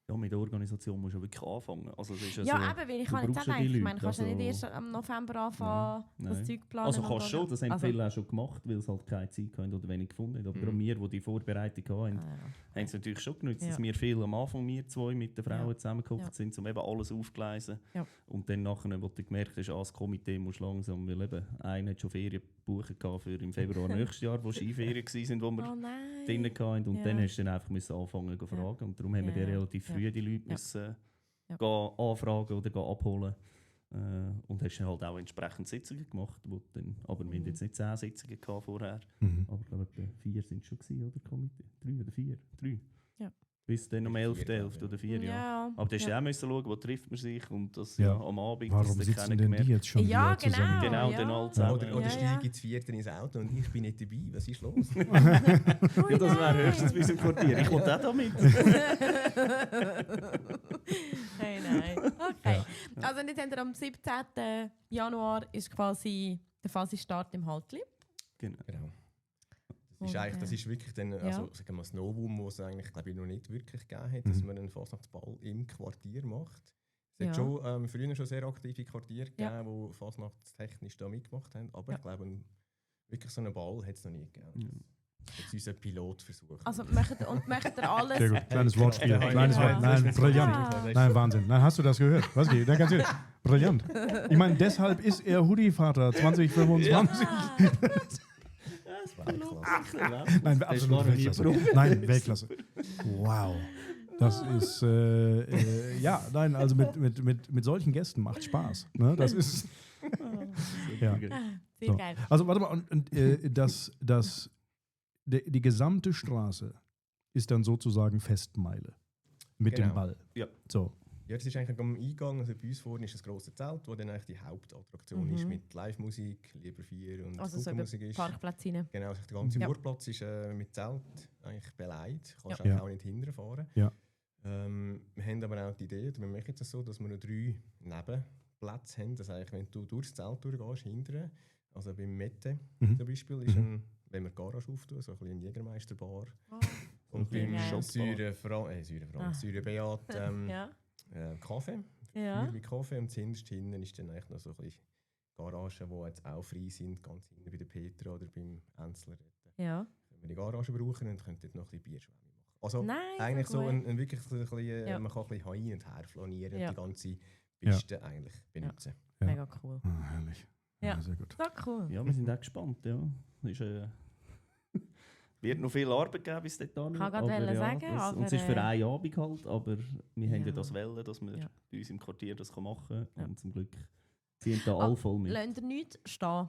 Ja, mit der Organisation musst du ja wirklich anfangen. Also, es ist Ja, so, eben, weil ich du kann jetzt brauchst auch ja die denken, ich meine, Leute, kannst du nicht also- erst am November anfangen, Nein, das nein. Zeug planen? Also und kannst du schon, das haben also- viele auch schon gemacht, weil sie halt keine Zeit hatten oder wenig gefunden haben. Aber Mhm. auch wir, die die Vorbereitung hatten, Ah, ja. haben es natürlich schon genutzt, Ja. dass wir viel am Anfang, wir zwei mit den Frauen Ja. zusammengekocht Ja. sind, um eben alles aufzugleisen. Ja. Und dann nachher, wo du gemerkt hast, das Komitee muss langsam, weil eben einer hat schon Ferien gebucht gehabt für im Februar nächstes Jahr, wo Skiferien waren, wo wir Oh nein. drinnen hatten. Und Ja. dann hast du dann einfach müssen anfangen zu fragen. Und darum haben wir Ja, die ja. relativ Ja. früh die Leute Ja. müssen Ja. gehen anfragen oder gehen abholen. Und hast dann halt auch entsprechend Sitzungen gemacht. Wo dann, aber wir hatten jetzt nicht 10 Sitzungen gehabt vorher. Mhm. Aber ich glaube, etwa 4 sind es schon gewesen, oder? Komitee? 3 oder 4? 3. Ja. Bis dann um 4, 11.11. ja. oder 4, ja. Ja. Aber du hast ja. ja auch müssen schauen, wo trifft man sich und das Ja. ja. am Abend, Warum dass sitzen keiner denn die gemerkt- jetzt schon Ja, wieder zusammen? Genau, ja. dann alle Ja. zusammen. Oder Ja, steige ja. ins vierte ins Auto und ich bin nicht dabei. Was ist los? Ui, Ja, das wäre nein. höchstens bei unserem Quartier. Ich wollte auch da mit. Hey, nein. Okay. Also jetzt haben wir am 17. Januar ist quasi der Phasistart im Haltli. Genau. Genau. Und, Das ist wirklich dann, also, sagen wir mal, das Novum, das es eigentlich, glaube ich, noch nicht wirklich gegeben hat, dass Mhm. man einen Fasnachtsball im Quartier macht. Es Ja. hat schon früher schon sehr aktive Quartiere Ja. gegeben, die fasnachtstechnisch da mitgemacht haben, aber Ja. ich glaube, wirklich so einen Ball hat es noch nie gegeben. Ja. Das ist unser Pilotversuch. Also möchtet ihr alles... Sehr gut, kleines Wortspiel. Ja. Kleines Ja. Wort. Nein, brillant. Ja. Nein, Wahnsinn. Nein, hast du das gehört? Was geht? Nein, ganz ehrlich. Brillant. Ich meine, deshalb ist er Hoodie-Vater 2025. Das war Weltklasse. Nein, absolut Weltklasse. Nein, Weltklasse. Wow. Das ist, ja, nein, also mit solchen Gästen macht Spaß. Ne? Das ist, Ja. Sehr So. geil. Also warte mal, und die gesamte Straße ist dann sozusagen Festmeile mit dem Genau. Ball. Ja. So. Ja, das ist eigentlich am Eingang, also bei uns vorne ist das grosse Zelt, wo dann eigentlich die Hauptattraktion ist mit Live-Musik, Lieber 4 und Also so über Kuchenmusik ist. Parkplatz rein. Genau, also der ganze Ja. Urplatz ist mit Zelt eigentlich beleidigt. Kannst Ja. eigentlich Ja. auch nicht hinterher fahren. Ja. Wir haben aber auch die Idee, oder wir machen das so, dass wir noch 3 Nebenplätze haben. Das heißt, wenn du durchs Zelt durchgehst, hinterher, also beim Mette Mhm. zum Beispiel, ist wenn wir die Garage auftun, so ein bisschen ein Jägermeisterbar. Und sehr beim geil. Säure Beat Ja. Kaffee. Ja. Wie Kaffee und zuhinterst hinten ist dann eigentlich noch so ein bisschen Garagen, die jetzt auch frei sind, ganz hinten bei der Petra oder beim Enzler. Ja. Wenn wir die Garage brauchen, dann könnt ihr dort noch ein bisschen Bierschwämme machen. Also Nein, eigentlich so cool. ein wirklich so ein bisschen, Ja. man kann ein bisschen hin und her flanieren Ja. und die ganze Piste eigentlich benutzen. Ja. Mega cool. Ah, herrlich. Ja. Sehr gut. So cool. Ja, wir sind auch gespannt. Ja. Ist, wird noch viel Arbeit geben bis dahin. Kann grad wollen sagen, aber, und es ist für einen Abend halt, aber wir haben ja Ja. das wollen, dass wir Ja. bei uns im Quartier das machen können. Ja. Und zum Glück ziehen da Ah, alle voll mit. Lasst ihr nichts stehen?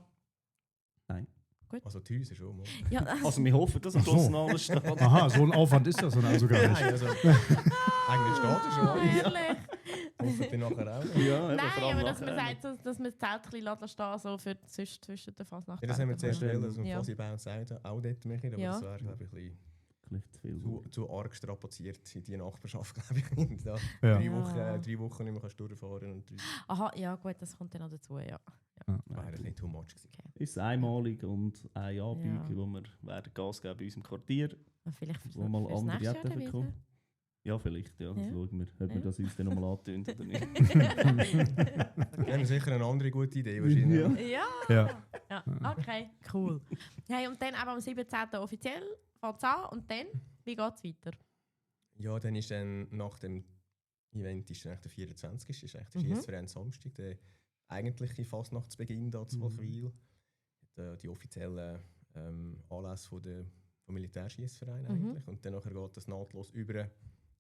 Nein. Also die Häuser schon mal. Ja, Also wir hoffen, dass am Ach so. Schluss noch alles steht. Aha, so ein Aufwand ist das dann also gar nicht. Nein, also eigentlich steht er schon alles. ehrlich. Hoffe ich nachher auch. Ja, eben, Nein, vor allem aber dass man nachher. sagt, dass man das Zelt ein bisschen lassen stehen, so für zwischen der Fasnacht. Ja, das haben wir zuerst Ja. wollen, dass wir Ja. quasi bei uns auch dort machen, aber Ja. das wäre, glaube ich, ein bisschen Vielleicht zu viel. zu arg strapaziert in die Nachbarschaft, glaube ich. Wenn du da Ja. 3 Wochen nicht mehr kannst durchfahren und 3 Aha, ja gut, das kommt dann noch dazu, ja. Nein, wäre ein bisschen too much gewesen. ist einmalig und eine Anbiegung, Ja. wo wir werden Gas geben bei uns im Quartier, Vielleicht fürs, wo mal fürs andere nächste Jahr Jätte dann bekommen. Ja, vielleicht, ja. Das Ja. schauen wir, ob Ja. wir das uns dann nochmal antun oder nicht. wieder. Wir haben sicher eine andere gute Idee wahrscheinlich. Ja. Ja. Ja. Ja, okay, cool. Hey, und dann eben am 17. offiziell fängt es an und dann, wie geht es weiter? Ja, dann ist dann nach dem Event ist dann eigentlich der 24. ist eigentlich der Mhm. Schiessverein Samstag, der eigentliche Fastnachtsbeginn da zu Walchwil. Die offiziellen Anlässe vom Militärschießverein eigentlich. Und dann nachher geht das nahtlos über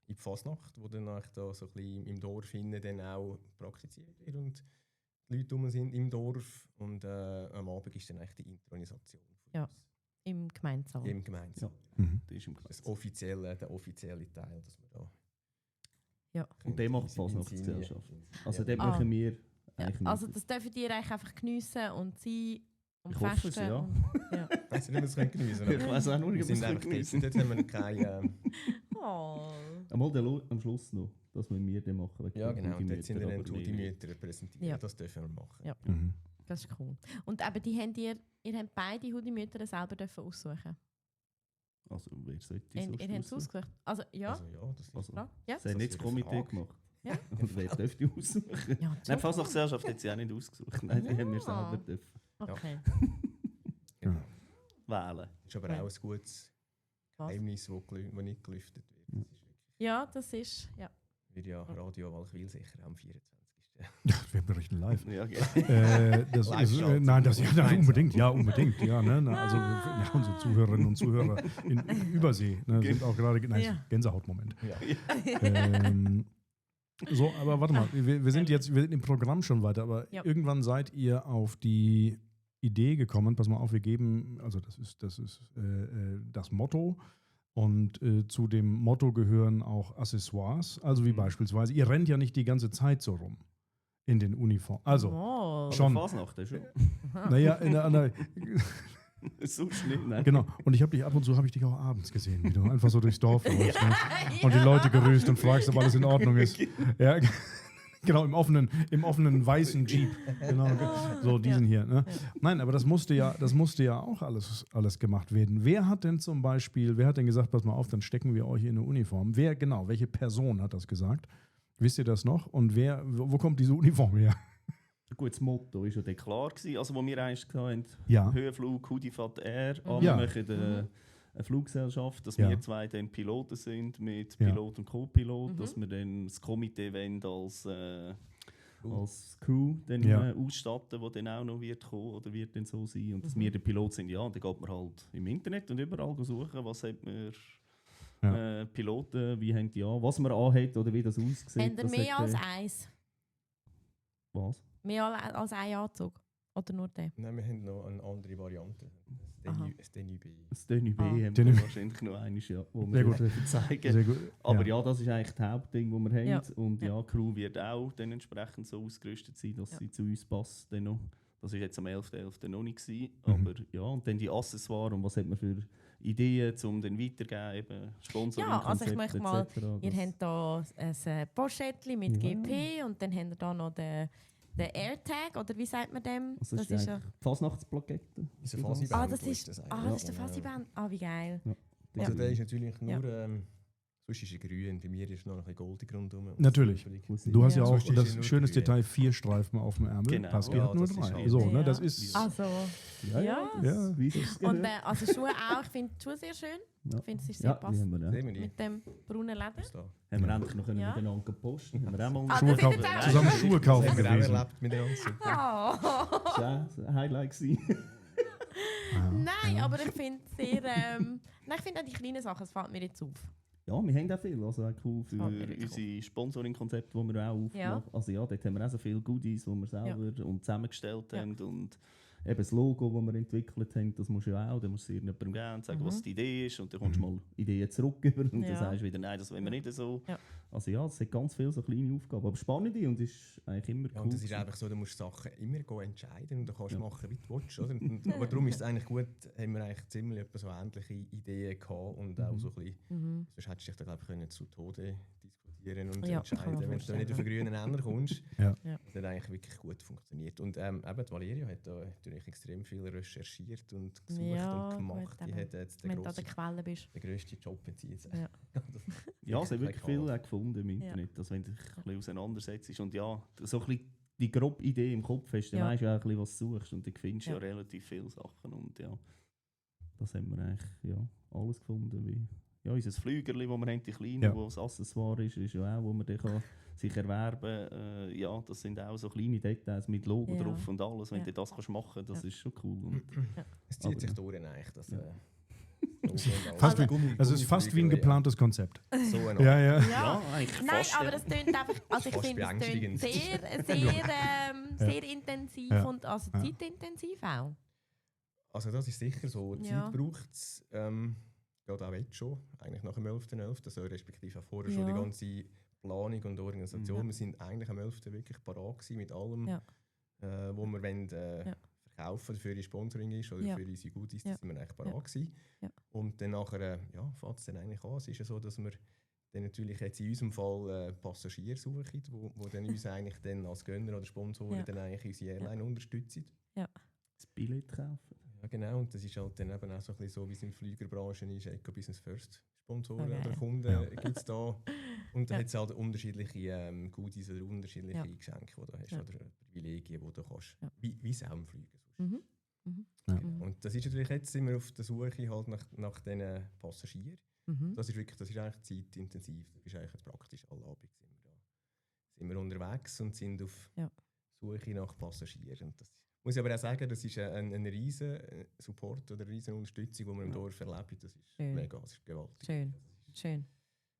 in die Fasnacht, wo dann eigentlich da so ein bisschen im Dorf innen dann auch praktiziert wird und die Leute rum sind im Dorf. Und am Abend ist dann eigentlich die Intronisation von Ja. uns Im Gemeinsaal. im Gemeinsam. Mhm. Das ist im Der Klasse. offizielle Teil, dass wir da. Ja. Und der macht die in- in- Fasnachtsgesellschaft. Also Ja. dort Ah. machen wir Ja, eigentlich also nicht. das dürfen die eigentlich einfach geniessen und sein und Ich hoffe es, festen. ja. Und, ja. Ich weiss nicht, ob wir es geniessen Ich weiss auch nur nicht, Wir ob wir sind es einfach geniessen. dort. Dort haben wir keine. Oh. Einmal am Schluss noch, dass wir den machen. wegen Ja, der genau. Und dort sind Mütter, dann aber die wir- Mütter präsentiert. Ja. Das dürfen wir machen. Ja. Mhm. Das ist cool. Und eben, ihr habt beide Hudimütter selber dürfen aussuchen. Also, wer sollte Ihr sonst habt es aussuchen? ausgesucht. Also, ja. Also, ja, das ist Also, Ja. Ja. das hat nicht das Das ist eine Komitee Frage. gemacht. Ja. Und wer dürfte aussuchen? Ja, Nein, fast nach Gesellschaft hat sie auch nicht ausgesucht. Nein, die haben wir Ja. selber dürfen Okay. Genau. wählen. Das ist aber Ja. auch ein gutes Was? Geheimnis, das nicht gelüftet wird. Ja. Das ist wirklich, Ja, das ist. Ja. wird ja Radio Walchwil sicher am 24. Ja, wir berichten live. Ja, okay. Das Live ist, schaut. nein, das ja Gemeinsam. unbedingt, ja, unbedingt, ja, ne, na, also ja, unsere Zuhörerinnen und Zuhörer in Übersee ne, sind auch gerade, nein, Ja. Gänsehautmoment. Ja. So, aber warte mal, wir sind im Programm schon weiter, aber Ja. irgendwann seid ihr auf die Idee gekommen, pass mal auf, wir geben, also das ist das Motto und zu dem Motto gehören auch Accessoires, also wie beispielsweise, ihr rennt ja nicht die ganze Zeit so rum in den Uniformen, also Oh. schon. Fasnacht, schon. naja, Sonst nicht, nein. genau. Und ab und zu habe ich dich auch abends gesehen, wie du einfach so durchs Dorf läufst ne? und die Leute grüßt und fragst, ob alles in Ordnung ist. Ja, genau, im offenen weißen Jeep. Genau, so diesen hier. Ne? Nein, aber das musste ja auch alles gemacht werden. Wer hat denn gesagt, pass mal auf, dann stecken wir euch in eine Uniform? Welche Person hat das gesagt? Wisst ihr das noch? Und wo kommt diese Uniform her? Gut, das Motto war ja dann klar gewesen, also wo wir eigentlich hatten, Ja. Höhenflug, Hudifat Air, Mhm. Ja. wir machen eine Fluggesellschaft, dass Ja. wir zwei dann Piloten sind mit Ja. Pilot und Co-Pilot, Mhm. dass wir dann das Komitee wollen als Crew dann, Ja. ausstatten, die dann auch noch wird kommen oder wird dann so sein. Und dass wir der Pilot sind, ja, dann geht man halt im Internet und überall suchen, was hat man Piloten, wie haben die an, was man anhat oder wie das aussieht. Habt ihr Das mehr hat, als eins? was? Mehr als ein Anzug? Oder nur den? Nein, wir haben noch eine andere Variante. Das Denübe. Das Denübe Ah. haben wir Denübe. wahrscheinlich noch eines, ja, wo Sehr wir gut. dürfen zeigen. Sehr gut. Aber ja, das ist eigentlich das Hauptding, das wir haben. Ja. Und Ja. ja, die Crew wird auch dann entsprechend so ausgerüstet sein, dass Ja. sie zu uns passt. Dann noch. Das war jetzt am 11.11. noch nicht gewesen. Mhm. Aber ja, und dann die Accessoires und was hat man für Ideen, um dann weiterzugeben, eben Sponsoring, Ja, also ich Konzepte möchte mal, etc. Ihr Das- habt hier ein Poschettchen mit Ja. GP und dann habt ihr da noch den AirTag, oder wie sagt man dem? Also das ist ja... die Fasnachtsplakette. Unser Fasiband, Ah, das wo ist, das eigentlich? das ist der Genau. Fasiband. Ah, wie geil. Also Ja. der ist natürlich Ja. nur... sonst ist er grün, bei mir ist noch ein bisschen goldig rundherum. Natürlich. Du hast ja, Ja. auch Sonst ist das er nur schönes grün. Detail, 4 Streifen auf dem Ärmel. Genau. Pascal Ja, hat nur das ist 3. halt- So, Ja. ne, das ist... Also, Ja, Ja. Ja. Wie ist es und also Schuhe auch. Ich finde die Schuhe sehr schön. Ja. Ich finde, es ist sehr ja, die passend haben wir, Sehen wir die? mit dem braunen Leder. Das da. haben wir endlich noch können Ja. miteinander posten. Haben wir auch mal Ah, Schuhe das kaufen. ist jetzt auch Zusammen schön. Schuhe kaufen Das haben wir auch gewesen. erlebt miteinander. Super. Oh. Das war auch ein Highlight gewesen. Ja. Nein, aber ich finde sehr. Nein, ich finde auch die kleinen Sachen, das fällt mir jetzt auf. Ja, wir haben auch viel. Also auch cool für Ah, mega cool. unsere Sponsoring-Konzepte, die wir auch aufmachen. Ja. Also ja, dort haben wir auch so viele Goodies, die wir selber und zusammengestellt Ja. haben. Und eben das Logo, das wir entwickelt haben, das musst du ja auch. Dann musst du irgendjemandem geben und sagen, Mhm. was die Idee ist. Und dann kommst du mal Ideen zurück über und Ja. dann sagst du wieder, nein, das wollen wir nicht so. Ja. Also ja, es hat ganz viele so kleine Aufgaben. Aber spannende und ist eigentlich immer Ja, cool. und das ist gewesen. einfach so, du musst Sachen immer entscheiden und du kannst Ja. machen, wie du willst. Oder? Aber darum ist es eigentlich gut, haben wir eigentlich ziemlich etwa so ähnliche Ideen gehabt und auch so ein bisschen, Mhm. sonst hättest du dich da glaube ich können zu Tode diskutieren und Ja, kann man entscheiden, wenn du dann nicht auf den grünen Nenner kommst. Ja. Ja. Das hat eigentlich wirklich gut funktioniert. Und eben, die Valeria hat da natürlich extrem viel recherchiert und gesucht Ja, und gemacht. gut, Die aber hat jetzt Wenn du an der Quelle bist. den grössten Job jetzt. Ja. Ja, es haben wirklich Kein viel auch gefunden im Ja. Internet, dass wenn du dich ein bisschen auseinandersetzt. Und ja, so ein bisschen die grobe Idee im Kopf hast, dann Ja. weißt du auch ein bisschen, was du suchst. Und dann findest du ja Ja. relativ viele Sachen. Und ja, das haben wir eigentlich ja, alles gefunden. Wie, ja, unser Flügerli, das wir haben, die kleinen, Ja. wo das Accessoire ist ja auch, wo man dann kann sich erwerben kann. Ja, das sind auch so kleine Details mit Logo Ja. drauf und alles. Wenn Ja. du das kannst machen kannst, das Ja. ist schon cool. Und Es zieht Aber sich ja. durch eigentlich. Das, Ja. Fast wie, also es ist fast wie ein geplantes Konzept. So ein Ja, ja. ja, eigentlich Nein, fast. aber ja. das tönt einfach. Also ich Fast finde, es tönt beängstigend. sehr intensiv Ja. und also Ja. zeitintensiv auch. Also das ist sicher so. Die Ja. Zeit braucht es, gerade auch jetzt schon, eigentlich nach dem 11.11., also respektive auch vorher schon Ja. die ganze Planung und Organisation. Mhm. Wir sind eigentlich am 11. wirklich parat gewesen mit allem, Ja. wo wir wollen, Ja. verkaufen für die Sponsoring ist oder Ja. für unsere Goodies, Ja. da sind wir eigentlich parat gewesen. Ja. Und dann nachher, fängt es dann eigentlich an. Es ist ja so, dass wir dann natürlich jetzt in unserem Fall Passagiere suchen, wo dann uns eigentlich dann als Gönner oder Sponsoren Ja. dann eigentlich unsere Airline unterstützen. Das Billett kaufen. Ja, genau. Und das ist halt dann eben auch so ein bisschen so, wie es in der Flügerbranche ist. Eco Business First Sponsoren Okay. oder Kunden Ja. gibt es da. Und da Ja. hat es halt unterschiedliche Goodies oder unterschiedliche Ja. Geschenke, die du hast Ja. oder Privilegien, die du kannst. Ja. Wie es auch im Fliegen sonst. Mhm. Ja. Mhm. Und das ist natürlich jetzt sind wir auf der Suche halt nach diesen Passagieren. Mhm. Das ist eigentlich zeitintensiv. Das ist eigentlich praktisch alle Abend sind wir unterwegs und sind auf Ja. Suche nach Passagieren. Und das muss ich aber auch sagen, das ist ein riesen Support oder eine riesen Unterstützung, die wir im Dorf erleben. Das ist Schön. mega, das ist gewaltig. Schön. Schön.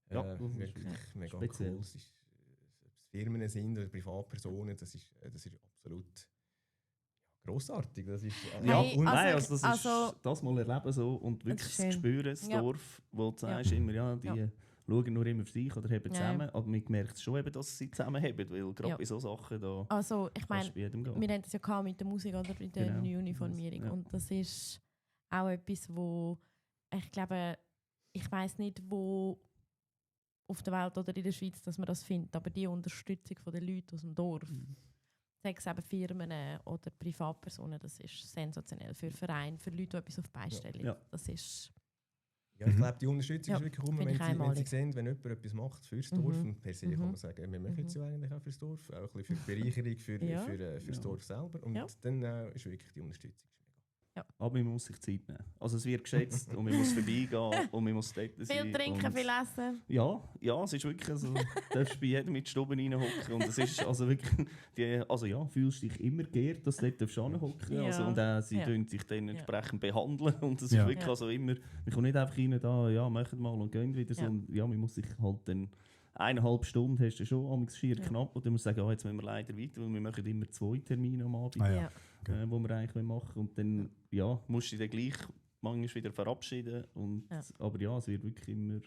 Ja, das ist wirklich mega speziell. cool. Es ist, ob es Firmen sind oder Privatpersonen, das ist absolut grossartig. Das ist, Ja, Hey, und also nein, ich- also das also- ist das mal erleben so und wirklich ist das schön. Spüren, das Ja. Dorf, wo du sagst immer, ja, die Ja. schauen nur immer für sich oder haben Ja, zusammen, aber man merkt schon eben, dass sie zusammen haben, weil gerade Ja. bei so Sachen da Also ich meine, kannst du bei jedem gehen. wir hatten das ja gehabt mit der Musik oder bei der Genau. Uniformierung Ja. und das ist auch etwas, wo ich glaube, ich weiß nicht, wo auf der Welt oder in der Schweiz, dass man das findet, aber die Unterstützung der Leute aus dem Dorf, sei es eben Firmen oder Privatpersonen, das ist sensationell für Vereine, für Leute, die etwas auf die Beine stellen. Ja. Das ist ja, ich glaube, die Unterstützung Ja, ist wirklich rum, finde wenn ich sie einmalig. sehen, wenn jemand etwas macht fürs Dorf. Mhm. Und per se Mhm. kann man sagen, wir machen es ja eigentlich auch fürs Dorf, auch ein bisschen für die Bereicherung Ja. fürs Ja. Dorf selber. Und Ja. dann ist wirklich die Unterstützung. Aber man muss sich Zeit nehmen. Also es wird geschätzt und man muss vorbeigehen und man muss dort sein. viel trinken, und viel essen. Ja, es ist wirklich so, du darfst bei jedem mit Stuben reinhocken und es ist also wirklich, also ja, fühlst dich immer geehrt, dass du dort hinhocken Ja. also, und sie Ja. tun dich dann entsprechend behandeln und es Ja. ist wirklich Ja. also immer, man kommt nicht einfach rein, da, ja, macht mal und gehen wieder, Ja. sondern ja, man muss sich halt dann 1,5 Stunden hast du schon amigs schier knapp und dann musst du sagen, jetzt müssen wir leider weiter, weil wir machen immer 2 Termine am Abend, Ja. Ja. wo wir eigentlich machen wollen. Und dann musst du dich dann gleich manchmal wieder verabschieden. Und, aber ja, es wird wirklich immer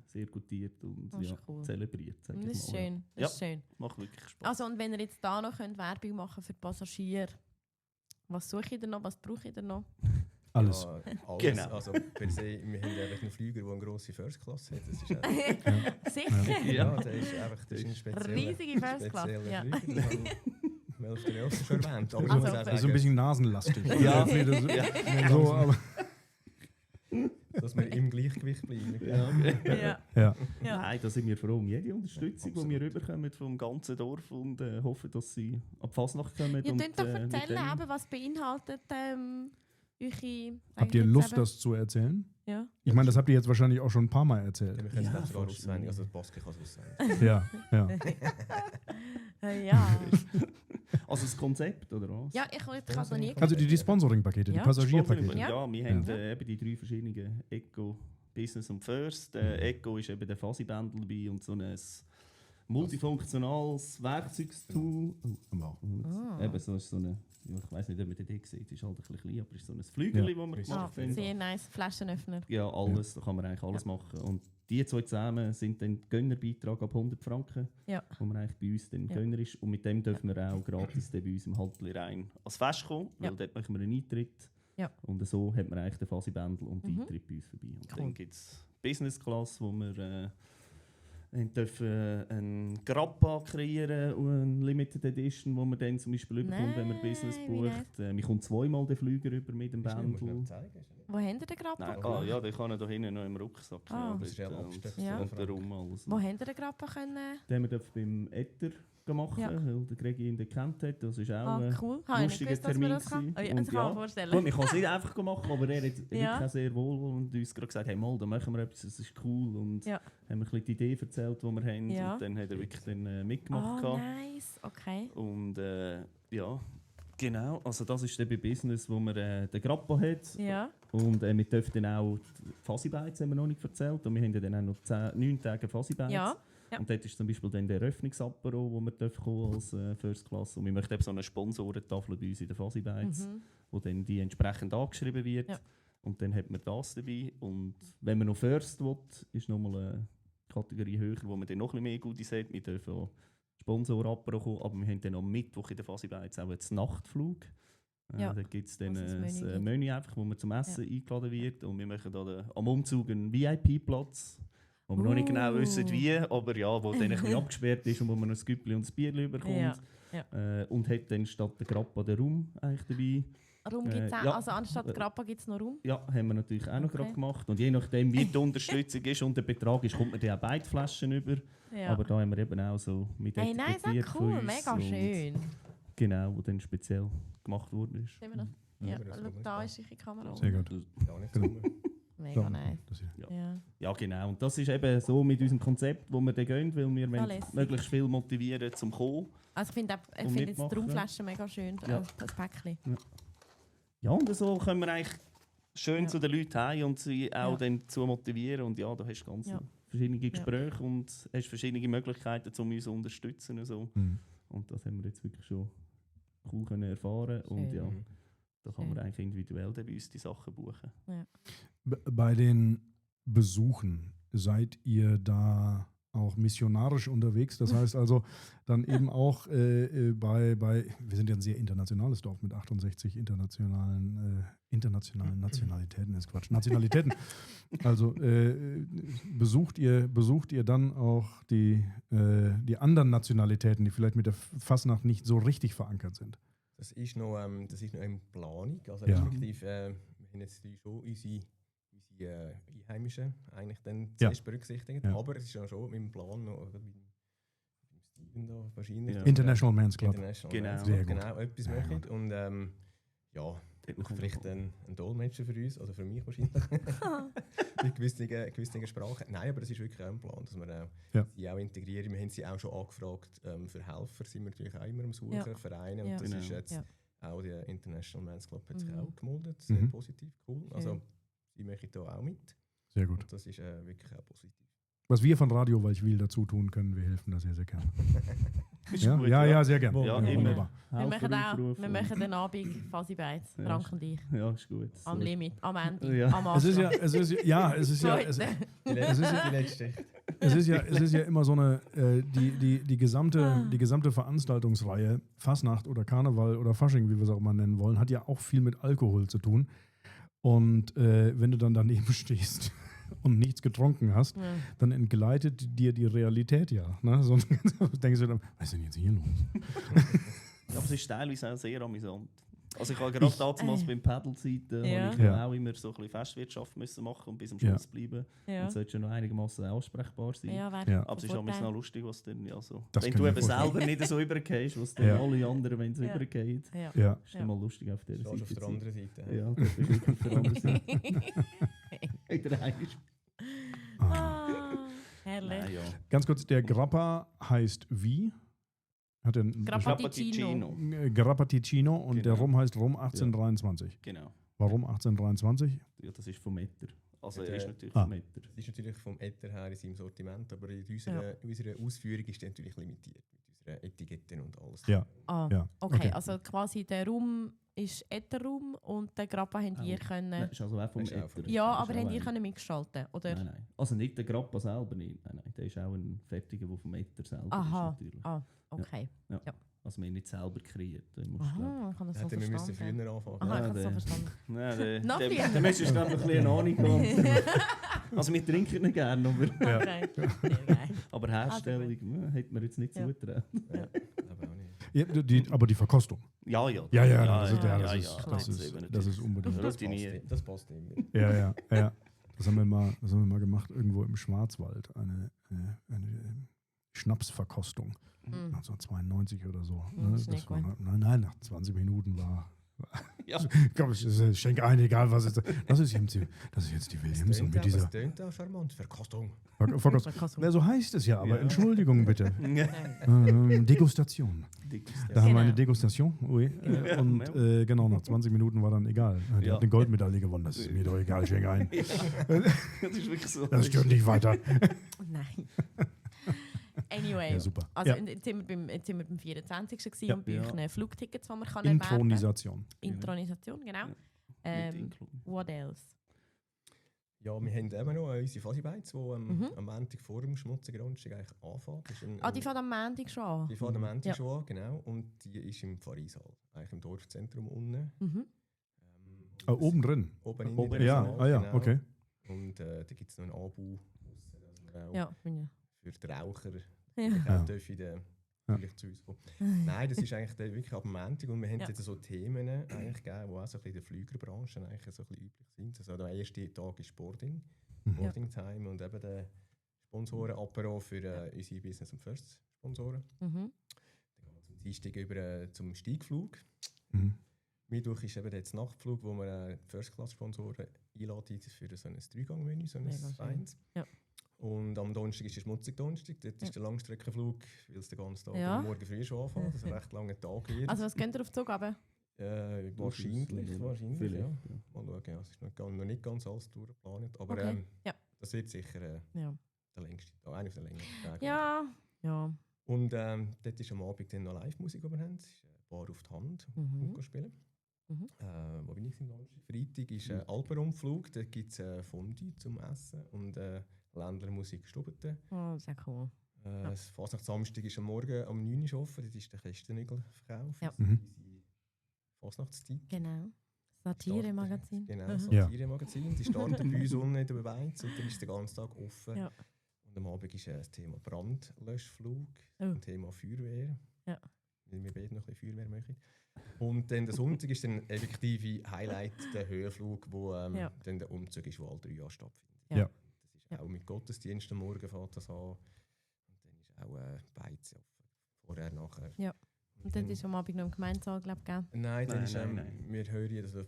sehr gutiert und Das ist cool. zelebriert. Sag Das ich ist mal. schön. Das ist schön. Macht wirklich Spaß. Also, und wenn ihr jetzt da noch Werbung machen für die Passagiere, was suche ich denn noch, was brauche ich denn noch? Alles. Ja, alles. Genau. Also per se, wir haben einfach einen Flüger, der eine grosse First Class hat. Das ist auch, Sicher. ja, der ist einfach das ist ein spezieller, Riesige First Class, spezieller ja. Flüger. Den habe ich mal auf den ersten schon erwähnt. Aber ich Also, muss auch Das ist so ein sagen, bisschen nasenlastig. Ja. So, aber, dass wir im Gleichgewicht bleiben. Ja. ja. Ja. Nein, da sind wir froh um jede Unterstützung, die wir bekommen vom ganzen Dorf und hoffen, dass sie ab Fasnacht kommen. Ihr und, könnt doch mit erzählen, dem- eben, was beinhaltet eure... Habt ihr Lust, das zu erzählen? Ja. Ich meine, das habt ihr jetzt wahrscheinlich auch schon ein paar Mal erzählt. Wir können es Ja, nicht sogar fast. auswendig, also Baske kann es auswendig. Ja, ja. Ja. Also das Konzept, oder was? Ja, ich habe es noch nie Also die Sponsoring-Pakete, die Ja. Passagierpakete. Ja. Wir haben eben die 3 verschiedenen Eco, Business und First. Eco ist eben der Fuzzy-Bändel dabei und so ein multifunktionales Werkzeugstool. Eben so ist so eine, ja, ich weiß nicht, ob man den sieht, es ist halt ein bisschen klein, aber es ist so ein Flügel, das wir Ist gemacht haben. Sehr nice. Flaschenöffner. Ja, alles, da kann man eigentlich alles machen. Und die 2 zusammen sind dann Gönnerbeitrag ab 100 Franken, Ja. wo man eigentlich bei uns dann Gönner ist. Und mit dem dürfen wir auch gratis dann bei uns im Haltli rein als Fest kommen, weil Ja. dort machen wir einen Eintritt. Ja. Und so hat man eigentlich den Fasi-Bändel und den Mhm. Eintritt bei uns vorbei. Und Cool. dann gibt es Business Class, wo wir dürfen einen Grappa kreieren und eine Limited Edition, wo man dann zum Beispiel überkommt, wenn man Business Nein, wie bucht. Man kommt 2-mal den Flüger über mit dem Bändel. Wo habt ihr den Grappa? Nein, ja, den kann er da hinten noch im Rucksack. Ah. Das ist ja dort, abgestöpselt. Ja. und darum alles. Wo habt ihr den Grappa können? Den haben wir beim Ether machen, Ja. weil der Gregi ihn gekannt hat. Das ist auch Ah, ein cool. Habe ich nicht lustiger gewusst, dass man Termin. das kann. Oh, ja, Und das kann man vorstellen. Gut, ich kann es nicht einfach machen, aber er hat wirklich Ja. auch sehr wohlwollend und uns gerade gesagt, hey, mal, da machen wir etwas, das ist cool. Und Ja. haben wir ein bisschen die Idee erzählt, die wir haben. Ja. Und dann hat er wirklich dann, mitgemacht. Oh, nice. Okay. Und ja, genau. Also das ist dann bei Business, wo man den Grappa hat. Ja. Und wir dürfen dann auch die Fuzzy-Bites, haben wir noch nicht erzählt. Und wir haben ja dann auch noch 9 Tage Fuzzy-Bites. Ja. Ja. Und dort ist zum Beispiel dann der Eröffnungsapero, wo wir kommen als First Class. Und wir möchten eben so eine Sponsorentafel bei uns in den Fuzzy-Bites, wo dann die entsprechend angeschrieben wird. Ja. Und dann hat man das dabei. Und wenn man noch First will, ist nochmal eine Kategorie höher, wo man dann noch ein bisschen mehr Goodies hat. Wir dürfen auch Sponsor-Apero kommen, aber wir haben dann am Mittwoch in den Fuzzy-Bites auch einen Nachtflug. Ja. Da gibt es dann Was es Menü ein gibt. Menü, einfach, wo man zum Essen eingeladen wird. Und wir machen da am Umzug einen VIP-Platz, wo wir noch nicht genau wissen, wie, aber ja, wo dann ein bisschen abgesperrt ist und wo man noch ein Güppli und ein Bierli bekommt. Ja. Und hat dann statt der Grappa den Raum eigentlich dabei. Raum gibt's auch, ja. also anstatt Grappa gibt es noch Raum? Ja, haben wir natürlich auch noch Okay. gerade gemacht. Und je nachdem, wie die Unterstützung ist und der Betrag ist, kommt man dann auch beide Flaschen über. Ja. Aber da haben wir eben auch so mit Hey, nice, etikettiert auch von cool, uns mega und schön. Genau, wo dann speziell gemacht worden ist. Sehen wir das? Ja, Ja, aber das schau, kommt da nicht ist die Kamera. Sehr gut. Ja, nicht so. Mega So, nice. das hier. Ja. Ja, genau. Und das ist eben so mit unserem Konzept, wo wir dann gehen, weil wir wollen lässig. möglichst viel motivieren zum Kommen. Also ich finde Und jetzt die mitmachen. Raumflasche mega schön, Ja. das Päckchen. Ja, und so können wir eigentlich schön Ja. zu den Leuten heim und sie auch Ja. dann zu motivieren. Und ja, da hast du ganz Ja. verschiedene Gespräche und hast verschiedene Möglichkeiten, um uns zu unterstützen. Und, so. Mhm. Und das haben wir jetzt wirklich schon cool können erfahren. Und Schön. ja, da kann man Schön. eigentlich individuell dann bei uns die Sachen buchen. Bei den Besuchen seid ihr da auch missionarisch unterwegs? Das heißt also dann eben auch wir sind ja ein sehr internationales Dorf mit 68 internationalen Nationalitäten, ist Quatsch, Nationalitäten. Also besucht ihr dann auch die anderen Nationalitäten, die vielleicht mit der Fasnacht nicht so richtig verankert sind? Das ist noch in Planung. Also Ja. respektive, wir haben jetzt schon unsere Einheimischen eigentlich dann zuerst berücksichtigt. Ja. Aber es ist ja schon mit dem Plan noch, oder mit Steven da wahrscheinlich. Ja. International Men's Club. International Genau. Men's Sehr Club, gut. genau, etwas Sehr machen. gut. Und ja, vielleicht ein Dolmetscher für uns, oder für mich wahrscheinlich. Mit gewissen Sprachen. Nein, aber das ist wirklich auch ein Plan, dass wir sie auch integrieren. Wir haben sie auch schon angefragt, für Helfer sind wir natürlich auch immer am Suchen, Ja. Vereine. Ja. Und das Genau. ist jetzt Ja. auch der International Men's Club hat sich Mhm. auch gemeldet. Sehr Mhm. positiv, cool. Also sie machen da auch mit. Sehr gut. Und das ist wirklich auch positiv. Was wir von Radio Walchwil dazu tun können, wir helfen da sehr, sehr gerne. Ist Ja, gut, ja, sehr gerne. Ja, Ja, immer. wunderbar. Wir machen den Abend Fasi Beiz, Ja, Frank und ich. Ja, ist gut. Am So. Limit, am Ende, Ja. am Es ist Anfang. Die letzte Schicht. Es ist ja immer so eine, die gesamte Veranstaltungsreihe, Fasnacht oder Karneval oder Fasching, wie wir es auch immer nennen wollen, hat ja auch viel mit Alkohol zu tun. Und wenn du dann daneben stehst und nichts getrunken hast, Ja. dann entgleitet dir die Realität ja. Ne? So, denkst du dann, was ist denn jetzt hier los? Ja, aber es ist teilweise auch sehr amüsant. Also ich habe gerade damals beim Paddle-Zeiten Ja. habe ich Ja. auch immer so ein bisschen Festwirtschaft müssen machen und bis zum Ja. Schluss bleiben. Ja. Und sollte noch einigermaßen ansprechbar sein. Ja, Ja. Aber es ist auch noch lustig, was dann ja so. Das Wenn kann du ich eben mir vorstellen. selber nicht so übergehst, was dann Ja. alle anderen, wenn es Ja. übergeht, Ja. Ja. ist dann mal lustig auf der Stehst Seite. auf der zu sein. anderen Seite. Ja, das ist wirklich auf der anderen Seite. Wieder einmal. Ah, herrlich. Nein, ja. Ganz kurz, der Grappa heißt wie? Hat er ein Grappaticino. Grappaticino und der Genau. Rum heißt Rum 1823. Genau. Warum 1823? Ja, das ist vom Etter. Also Ja, er ist der- natürlich Ah. vom Etter. Das ist natürlich vom Etter her in seinem Sortiment, aber in unserer Ausführung ist er natürlich limitiert mit unseren Etiketten und alles. Ja. Ah, Ja. okay, also quasi der Raum ist Etterraum und den Grappa habt ihr Nein, können... ist also auch vom Das ist auch Etter. vom- Ja, Das ist aber auch habt ihr ein- können mitgestalten, oder? Nein, nein. Also nicht der Grappa selber nicht. Nein, nein. Der ist auch ein fertiger, der vom Etter selber Aha. ist natürlich. Ah, okay. Also wir haben nicht selber kreiert. Den musst du Aha, ich habe das so Hätten wir müssen verstanden. früher anfangen. Aha, ich Ja, habe das so der- verstanden. Nein, Noch der früher. müsstest du noch ein bisschen eine Ahnung haben. Also wir trinken nicht gerne, aber, Ja. Okay, sehr geil. aber Herstellung hätte man jetzt nicht Ja. zutrauen. Aber auch nicht. Ja, aber die Verkostung. Ja, ja. Ja, ja, das ist klar. das ist unbedingt. Das Routiniert. passt, das passt immer. Ja. Das haben wir mal gemacht, irgendwo im Schwarzwald. Eine Schnapsverkostung. Mhm. 1992 oder so. Mhm, Ne? ist nicht gut. Nein, nach 20 Minuten war. Ja. Komm, ich schenke ein, egal was ist. Das ist jetzt die Williamson mit dieser Das tönt auch charmant. Verkostung. Verkostung. Verkostung. Ja, so heißt es ja, aber Ja. Entschuldigung bitte. Degustation. Da haben wir eine Degustation. Oui. Ja, Und ja. genau, nach 20 Minuten war dann egal. Die Ja. hat eine Goldmedaille gewonnen. Das ist mir doch egal, schenke ein. Das ist wirklich so. Das stört nicht weiter. Nein. Anyway, Ja, super. also Ja. jetzt sind wir beim 24. gewesen Ja. und bei Ja. euren Flugtickets, die man kann erwerben. Intronisation. Intronisation, genau. Mit inkludiert. What else? Ja, wir haben eben noch unsere Fasi-Beiz, die Mhm. am Montag vor dem schmutzigen Donnerstag eigentlich anfängt. Das ist Die fängt am Montag schon an. Die fährt am Montag Ja. schon an, genau. Und die ist im Pfarreissaal, eigentlich im Dorfzentrum unten. Mhm. Oben drin. Oben in Oben der Ja, Saal, ja, genau. okay. Und da gibt es noch einen Anbau auch Ja, bin ja. für die Raucher. Ja. Ja. Dürfen vielleicht zu uns kommen. Nein, das ist eigentlich wirklich ab dem Montag. Und wir haben Ja. jetzt so Themen eigentlich gegeben, die auch so ein bisschen in der Flügerbranche eigentlich so ein bisschen üblich sind. Also der erste Tag ist Boarding, Mhm. Boarding Time und eben der Sponsoren-Apero für unsere Business and First Sponsoren. Mhm. Dann gehen wir zum Dienstag über zum Steigflug. Mhm. Mittwoch ist eben der Nachtflug, wo wir First-Class-Sponsoren einladen für so ein Dreigang-Menü, so ein Mega schön. feines. Ja. Und am Donnerstag ist der schmutzige Donnerstag, dort ist der Langstreckenflug, weil es den ganzen Tag Ja. am Morgen früh schon anfängt, das ist ein recht langer Tag wird. Also was könnt ihr auf die Zugabe? Wahrscheinlich, Vielleicht, ja. ja. Mal schauen, ja. Es ist noch nicht ganz alles durchgeplant, aber Okay. Ja. das wird sicher Ja. der längste Tag, einer der längeren Tage. Ja. Ja. Und dort ist am Abend dann noch Live-Musik, die wir haben. Es ist ein Bar auf die Hand, Mhm. spielen. Mhm. Wo bin ich am Donnerstag? Freitag ist ein Alpenrundflug, da gibt es Fondue zum Essen und Ländlermusik Stubete. Oh, sehr cool. Das Fasnachtssamstag ist am Morgen um 9 Uhr offen, das ist der Kästennügelverkauf. Ja. Mhm. Fasnachtszeit. Genau. Satire-Magazin. Genau, Mhm. Satire-Magazin. Die starten bei uns unten in der Beiz und dann ist der ganze Tag offen. Ja. Und am Abend ist das Thema Brandlöschflug, Oh. ein Thema Feuerwehr. Ja. Weil wir beide noch ein bisschen Feuerwehr machen. Und dann der Sonntag ist dann effektive Highlight, der Höhenflug, wo Ja. dann der Umzug ist, wo alle 3 Jahre stattfindet. Ja. Ja. Das ist auch mit Gottesdienst am Morgen fährt das an. Und dann ist auch Beiz offen. Vorher, nachher. Ja. Und dann ist am Abend noch im Gemeinsaal, glaube ich, gell? Nein, dann Nein, ist, nein. wir hören, also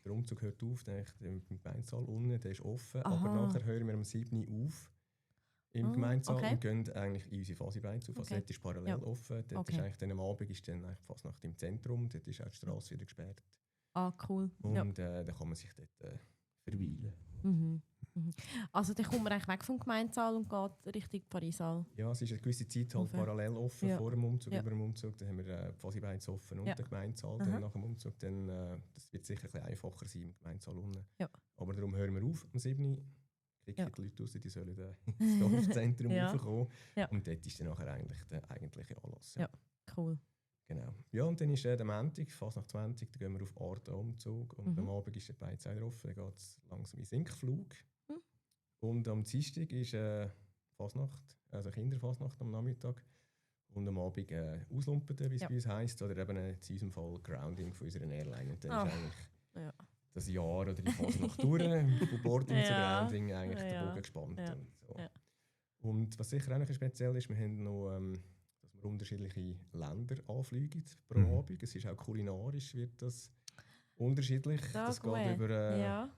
der Umzug hört auf, dann im Gemeinsaal unten, der ist offen, Aha. aber nachher hören wir am 7. Uhr auf im Ah, Gemeinsaal okay. und gehen eigentlich in unsere Fasibeiz auf. Also Okay. dort ist parallel Ja. offen, dort Okay. ist eigentlich dann am Abend ist dann eigentlich fast nach dem Zentrum, dort ist auch die Straße wieder gesperrt Ah, cool. und Ja. dann kann man sich dort verweilen. Mhm. Also dann kommt man eigentlich weg vom Gemeindesaal und geht Richtung Parissaal. Ja, es ist eine gewisse Zeit halt Okay. parallel offen Ja. vor dem Umzug, Ja. über dem Umzug. Dann haben wir quasi beides offen und Ja. den Gemeindesaal Aha. dann nach dem Umzug. Dann, das wird sicher ein bisschen einfacher sein im Gemeindesaal unten. Ja. Aber darum hören wir auf am 7. Uhr. Kicken Ja. die Leute raus, die sollen ins Dorfzentrum Ja. raufkommen. Ja. Und dort ist dann nachher eigentlich der eigentliche Anlass. Ja. Cool. Genau. Ja, und dann ist der Montag, fast nach 20, dann gehen wir auf Arte-Umzug. Und Mhm. am Abend ist der beides wieder offen, dann geht es langsam in Sinkflug. Mhm. Und am Dienstag ist Fasnacht, also Kinderfasnacht am Nachmittag. Und am Abend Auslumpen, wie es Ja. bei uns heisst. Oder eben in unserem Fall Grounding von unserer Airline. Und dann Ah. ist eigentlich Ja. das Jahr oder die Fasnacht durch, von Boarding zu Ja. Grounding, eigentlich der Ja. Bogen gespannt. Ja. Und, so. Ja. Und was sicher auch noch speziell ist, wir haben noch dass wir unterschiedliche Länder anfliegen pro Mhm. Abend. Es ist auch kulinarisch wird das unterschiedlich. Da Das gut. geht über Ja.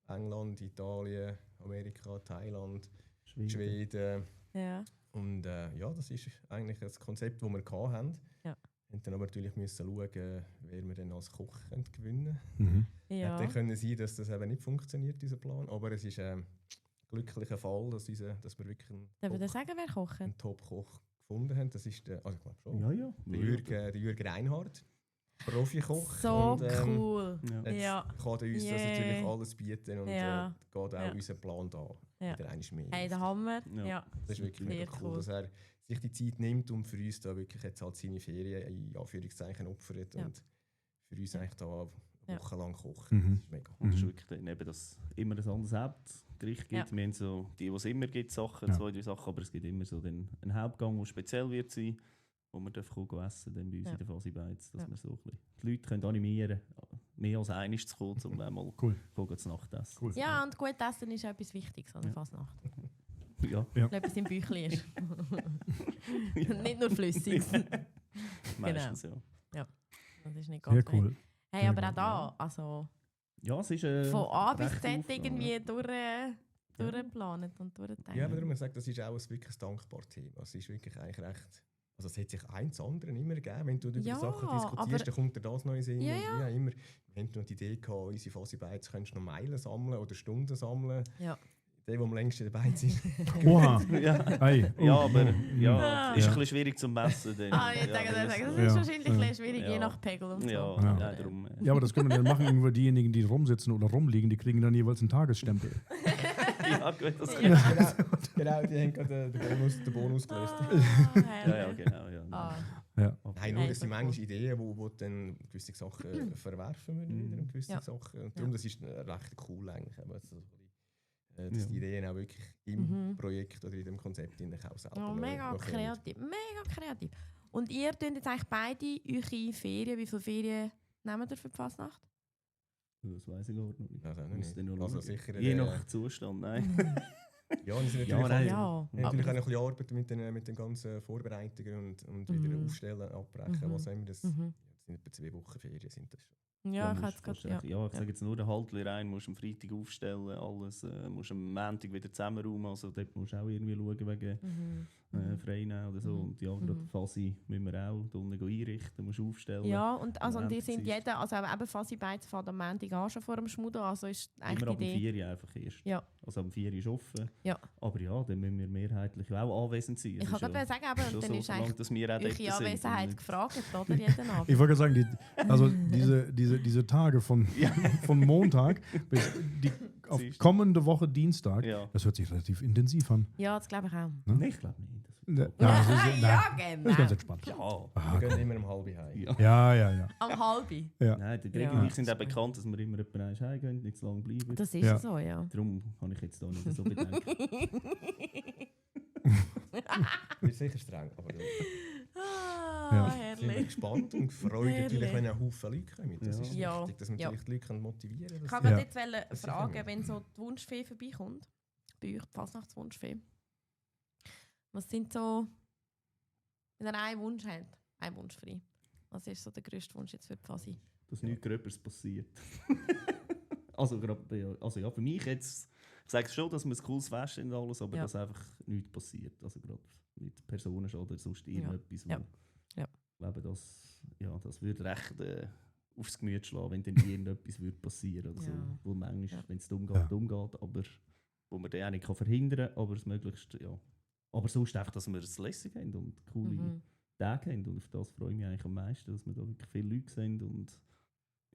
England, Italien, Amerika, Thailand, Schweden. Schweden. Ja. Und ja, das ist eigentlich das Konzept, das wir hatten. Ja. Und dann aber natürlich müssen schauen, wer wir dann als Koch gewinnen Mhm. können. Ja. Hätte können sein, dass das eben nicht funktioniert, dieser Plan. Aber es ist ein glücklicher Fall, dass wir wirklich Darf ich dir sagen, wer kocht? einen Top-Koch gefunden haben. Das ist der, also ich glaube schon, Ja, ja. der Jürg Reinhardt, Profikoch. So und, cool. Ja. Jetzt Ja. kann er uns das Yeah. natürlich alles bieten und Ja. geht auch Ja. unseren Plan da. Ja. Wieder einmal mehr. Hey, der Hammer. Ja. Ja. Das ist wirklich Sehr mega cool, cool. dass er sich die Zeit nimmt und für uns da wirklich jetzt halt seine Ferien in Anführungszeichen opfert Ja. und für uns eigentlich da eine Ja. Woche lang kocht. Mhm. Das ist mega. Und es ist Mhm. wirklich dann eben, dass es immer ein anderes Hauptgericht gibt. Ja. Wir haben so die es immer gibt, Sachen, Ja. 2, 3 Sachen, aber es gibt immer so den, einen Hauptgang, der speziell wird sein, wo man darf gehen essen dann bei uns Ja. in der Fasi Beiz, dass Ja. wir so ein bisschen die Leute können animieren mehr als einmal zu kommen, um einmal Cool. zu Nacht essen. Cool. Ja, und gut essen ist etwas Wichtiges an der Ja. Fasnacht. Ja. Weil etwas im Büchlein ist. Nicht nur flüssig. Meistens, ja. Das ist nicht Sehr ganz cool. Hey, Sehr aber auch gut, da, also Ja, es ist von A bis recht Z Aufwand, irgendwie durchgeplant und durchgedacht. Ja, aber darum sagt, das ist auch ein wirklich ein dankbares Thema. Es ist wirklich eigentlich recht. Also es hat sich eins andere immer gegeben, wenn du über Ja, die Sachen diskutierst, aber- dann kommt dir das neu Sinn. Ja, und ja. wie auch immer. Wir haben noch die Idee gehabt, unsere Fasi Beiz könntest du noch Meilen sammeln oder Stunden sammeln. Ja. Der, der am längsten dabei ist. Oha. ja. Ei. Ja, aber ja, Ah. ist Ja. ein bisschen schwierig zum Messen. Dann. Ah, ich ja, denke, dann das ist- ist Ja. wahrscheinlich ein bisschen schwierig, je Ja. nach Pegel und so. Ja, Ja. ja. Darum. Ja, aber das können wir dann machen, nur diejenigen, die rumsitzen oder rumliegen, die kriegen dann jeweils einen Tagesstempel. Ja, gut, das Ja. Genau, die haben gerade den Bonus gelöst. Ah, Ja, herrlich. ja, genau. Ja. Ah. Aber- Nein, nur Hey, das sind so manchmal Ideen, wo dann gewisse Sachen verwerfen wir wieder und gewisse Ja. Sachen. Und darum, das ist recht cool eigentlich. Eben, dass Ja. die Ideen auch wirklich im Mhm. Projekt oder in dem Konzept auch selber Oh, mega noch kommen. kreativ. Mega kreativ. Und ihr tut jetzt eigentlich beide eure Ferien, wie viele Ferien nehmt ihr für die Fasnacht? Das weiß ich gar nicht. Also, auch noch Muss nicht. dann noch Also schauen. sicher, Je nach Zustand, nein. Ja, und es sind Ja, natürlich, nein. Ja, wir haben natürlich auch aber- noch ein bisschen Arbeit mit den ganzen Vorbereitungen und wieder Mhm. aufstellen, abbrechen, Mhm. was haben wir. Das Mhm. sind etwa 2 Wochen Ferien. Sind das schon. Ja, ich musst hätte es gerade. wahrscheinlich- ja, ich sage jetzt nur den Haltli rein, musst am Freitag aufstellen, alles, musst am Montag wieder zusammenräumen, also dort musst du auch irgendwie schauen wegen Mhm. Freinehmen oder so. Mhm. Und ja, gerade Mhm. Fasi müssen wir auch da unten einrichten, musst aufstellen. Ja, und, also, und die sind Montag, jeder, also eben Fasi Beiz fährt am Montag an, schon vor dem Schmuddel, also ist eigentlich Immer die ab dem Idee. 4 Uhr einfach erst. Ja. Also am 4 Uhr ist offen. Ja. Aber ja, dann müssen wir mehrheitlich auch anwesend sein. Ich kann gerade sagen, aber schon dann so ist verlangt, eigentlich dass wir auch dort eure sind Anwesenheit und- gefragt, oder? Jeden Abend. Ich wollte gerade sagen, also diese Tage von, von Montag bis die auf Siehst du. kommende Woche Dienstag, Ja. das hört sich relativ intensiv an. Ja, das glaube ich auch. Nein, ich glaube nicht. Ja, Das wird das ist, Ja, nein, genau. das ist ganz entspannt. ja. Ah, Wir gehen immer um 30 heim. Ja. ja, ja, ja. Am halbi. Ja. Nein, die Ja. Greg und ich sind auch bekannt, dass wir immer etwa eins heimgehen, nicht zu lange bleiben. Das ist Ja. so, ja. Darum habe ich jetzt da nicht so bedenken. Wird sicher streng, aber Ah, Ja. sind wir herrlich. gespannt und freuen natürlich, Herrlich. wenn auch Haufen Leute kommen. Das Ja. ist Ja. wichtig, dass man Ja. natürlich die Leute motivieren kann. Ich dass wollte Ja. jetzt Das ist fragen, sicher. wenn so die Wunschfee vorbeikommt, bei euch die Fasnachtswunschfee. Was sind so, wenn ihr einen Wunsch habt, ein Wunsch frei. Was ist so der grösste Wunsch jetzt für die Fasi? Dass nichts Gröbers passiert. also, also ja, für mich jetzt, ich sage schon, dass wir ein cooles Fest sind und alles, aber Ja. dass einfach nichts passiert. Also gerade mit Personen oder sonst irgendetwas. Ja. wo- Ja. Ich glaube, das würde recht aufs Gemüt schlagen, wenn dann irgendetwas würde passieren oder so. Ja. Wo manchmal, Ja. wenn es dumm geht, Ja. dumm geht. Aber wo man den auch nicht verhindern kann, aber es möglichst, ja. Aber sonst einfach, dass wir es lässig haben und coole Tage haben. Und auf das freue ich mich eigentlich am meisten, dass wir da wirklich viele Leute sind und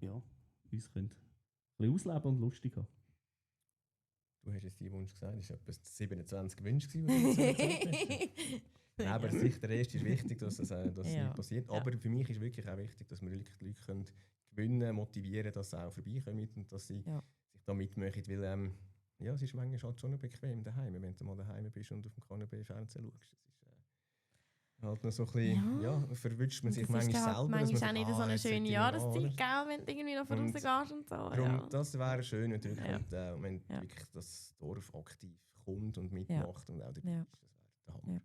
ja, uns können ein bisschen ausleben und lustig haben. Du hast jetzt deinen Wunsch gesagt, es waren etwa 27 Wünsche, die du jetzt gesagt hast. Nein, aber sicher, der erste ist wichtig, dass das nicht passiert. Aber für mich ist wirklich auch wichtig, dass wir die Leute können gewinnen, motivieren, dass sie auch vorbeikommen und dass sie sich da mitmachen. Weil es ist manchmal halt schon bequem daheim, wenn du mal daheim bist und auf dem Kanapé Fernsehen schaust. Das ist halt noch so ein bisschen, verwünscht man sich manchmal selber. Manchmal auch nicht so eine schöne Jahreszeit, gell, wenn du irgendwie noch rausgehst und so. Darum, das wäre schön, natürlich, wenn wirklich das Dorf aktiv kommt und mitmacht und auch dabei ist. Das wäre der Hammer.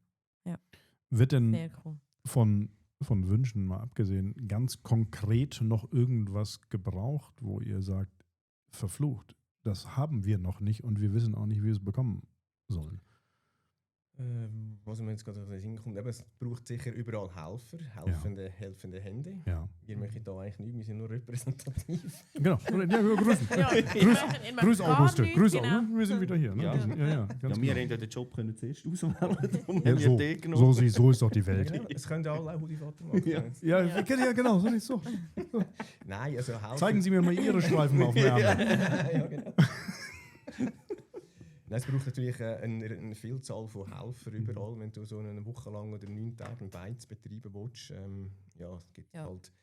Wird denn cool. von Wünschen mal abgesehen ganz konkret noch irgendwas gebraucht, wo ihr sagt, verflucht, das haben wir noch nicht und wir wissen auch nicht, wie wir es bekommen sollen? Was mir jetzt gerade hinkommt, es braucht sicher überall Helfer, helfende Hände. Ja. Wir machen da eigentlich nichts, wir sind nur repräsentativ. Genau, grüßen. Grüß Auguste, grüß Auguste, wir sind wieder hier. Ne? Ja. Wir haben ja den Job können zuerst auswählen, darum haben wir den genommen. So ist doch die Welt. Genau, es können alle auch Hudivater machen. Ja, genau, so. Nein, also Helfer. Zeigen Sie mir mal Ihre Streifen auf dem Ärmel. Ja, genau. Nein, es braucht natürlich eine Vielzahl von Helfern überall, wenn du so eine Woche lang oder 9 Tage einen Beiz betreiben willst. Es gibt halt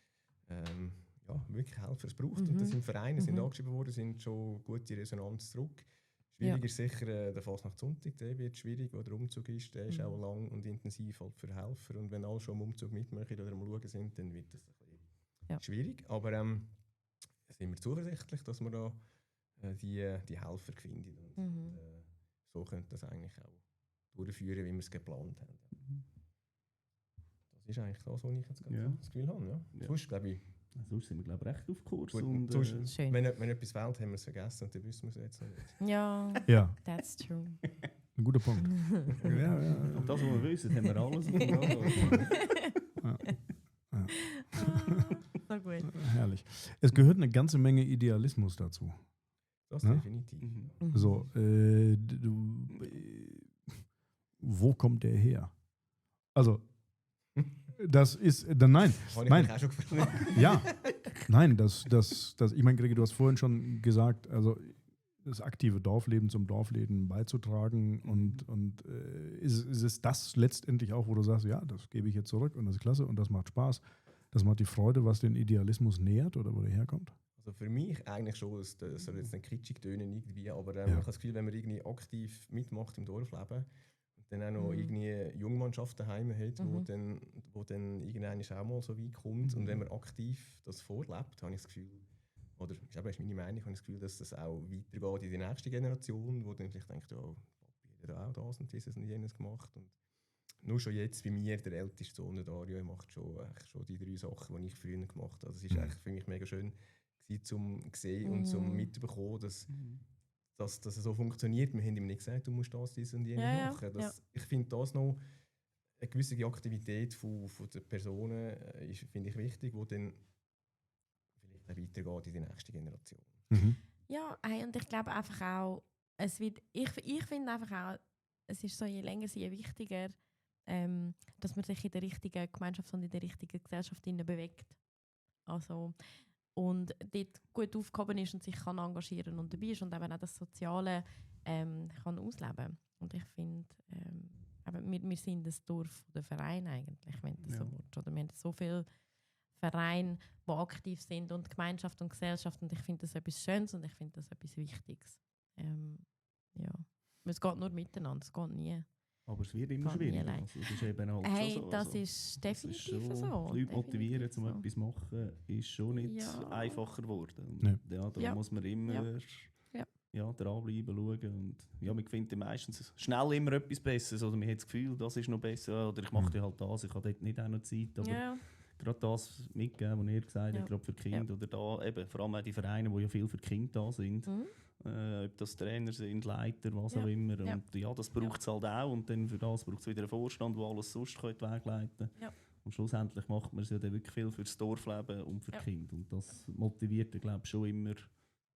wirklich Helfer, es braucht. Und das sind Vereine, sind angeschrieben worden, sind schon gute Resonanz zurück. Schwierig ist sicher der Fasnachtssonntag, der wird schwierig, wo der Umzug ist, der ist auch lang und intensiv halt für Helfer. Und wenn alle schon am Umzug mitmachen oder am Schauen sind, dann wird das ein bisschen schwierig. Aber sind wir zuversichtlich, dass wir da die Helfer finden. Und, so könnte das eigentlich auch durchführen, wie wir es geplant haben. Das ist eigentlich das, was ich jetzt das Gefühl habe. Ja. Sonst, glaube ich, sonst sind wir, glaube ich, recht auf Kurs. Gut, und, schön. Wenn etwas fehlt, haben wir es vergessen und dann wissen wir es jetzt noch nicht. Ja, that's true. Ein guter Punkt. Und das, was wir wissen, haben wir alles. So gut. Herrlich. Es gehört eine ganze Menge Idealismus dazu. Das definitiv. So, wo kommt der her? Also, das ist, nein. Habe ich mich auch schon gefragt. Ja, nein, ich meine, Gregi, du hast vorhin schon gesagt, also das aktive Dorfleben zum Dorfleben beizutragen und ist es das letztendlich auch, wo du sagst, ja, das gebe ich jetzt zurück und das ist klasse und das macht Spaß, das macht die Freude, was den Idealismus nährt oder wo der herkommt? Also für mich eigentlich schon, das soll jetzt nicht kitschig tönen irgendwie, aber ich habe das Gefühl, wenn man irgendwie aktiv mitmacht im Dorfleben und dann auch noch irgendwie Jungmannschaft daheim hat, wo dann irgendwann auch mal so weit kommt und wenn man aktiv das vorlebt, habe ich das Gefühl, oder ist meine Meinung, habe ich das Gefühl, dass das auch weitergeht in die nächste Generation, wo dann vielleicht denkt, Papi hat ja auch das und dieses und jenes gemacht und nur schon jetzt bei mir, der älteste Sohn Dario, macht schon die 3 Sachen, die ich früher gemacht habe. Das ist eigentlich für mich mega schön, zum sehen und zum mitbekommen, dass es so funktioniert. Wir haben ihm nicht gesagt, du musst das und jenes machen. Ich finde das noch eine gewisse Aktivität von den Personen finde ich wichtig, die dann vielleicht auch weitergeht in die nächste Generation. Ja, und ich glaube einfach auch, ich finde einfach auch, es ist so, je länger, je wichtiger, dass man sich in der richtigen Gemeinschaft und in der richtigen Gesellschaft bewegt. Also, und dort gut aufgehoben ist und sich kann engagieren und dabei ist und eben auch das Soziale kann ausleben. Und ich finde, wir sind das Dorf der Verein eigentlich, wenn das so wird. Oder wir haben so viele Vereine, die aktiv sind und Gemeinschaft und Gesellschaft und ich finde das etwas Schönes und ich finde das etwas Wichtiges. Es geht nur miteinander, es geht nie. Aber es wird immer schwieriger. Also, das ist eben halt so. Das ist definitiv das ist so. Die Leute motivieren, um etwas zu machen, ist schon nicht einfacher geworden. Da muss man immer dranbleiben, schauen. Und man findet meistens schnell immer etwas Besseres. Oder man hat das Gefühl, das ist noch besser. Oder ich mache halt das, ich habe dort nicht auch noch Zeit. Aber gerade das mitgeben, was ihr gesagt habt, gerade für Kinder. Oder da eben, vor allem auch die Vereine, die ja viel für Kinder da sind. Ob das Trainer sind, Leiter, was auch immer. Und das braucht es halt auch. Und dann für das braucht es wieder einen Vorstand, der alles sonst wegleiten kann. Und schlussendlich macht man es ja dann wirklich viel für das Dorfleben und für die Kinder. Und das motiviert, glaube ich, schon immer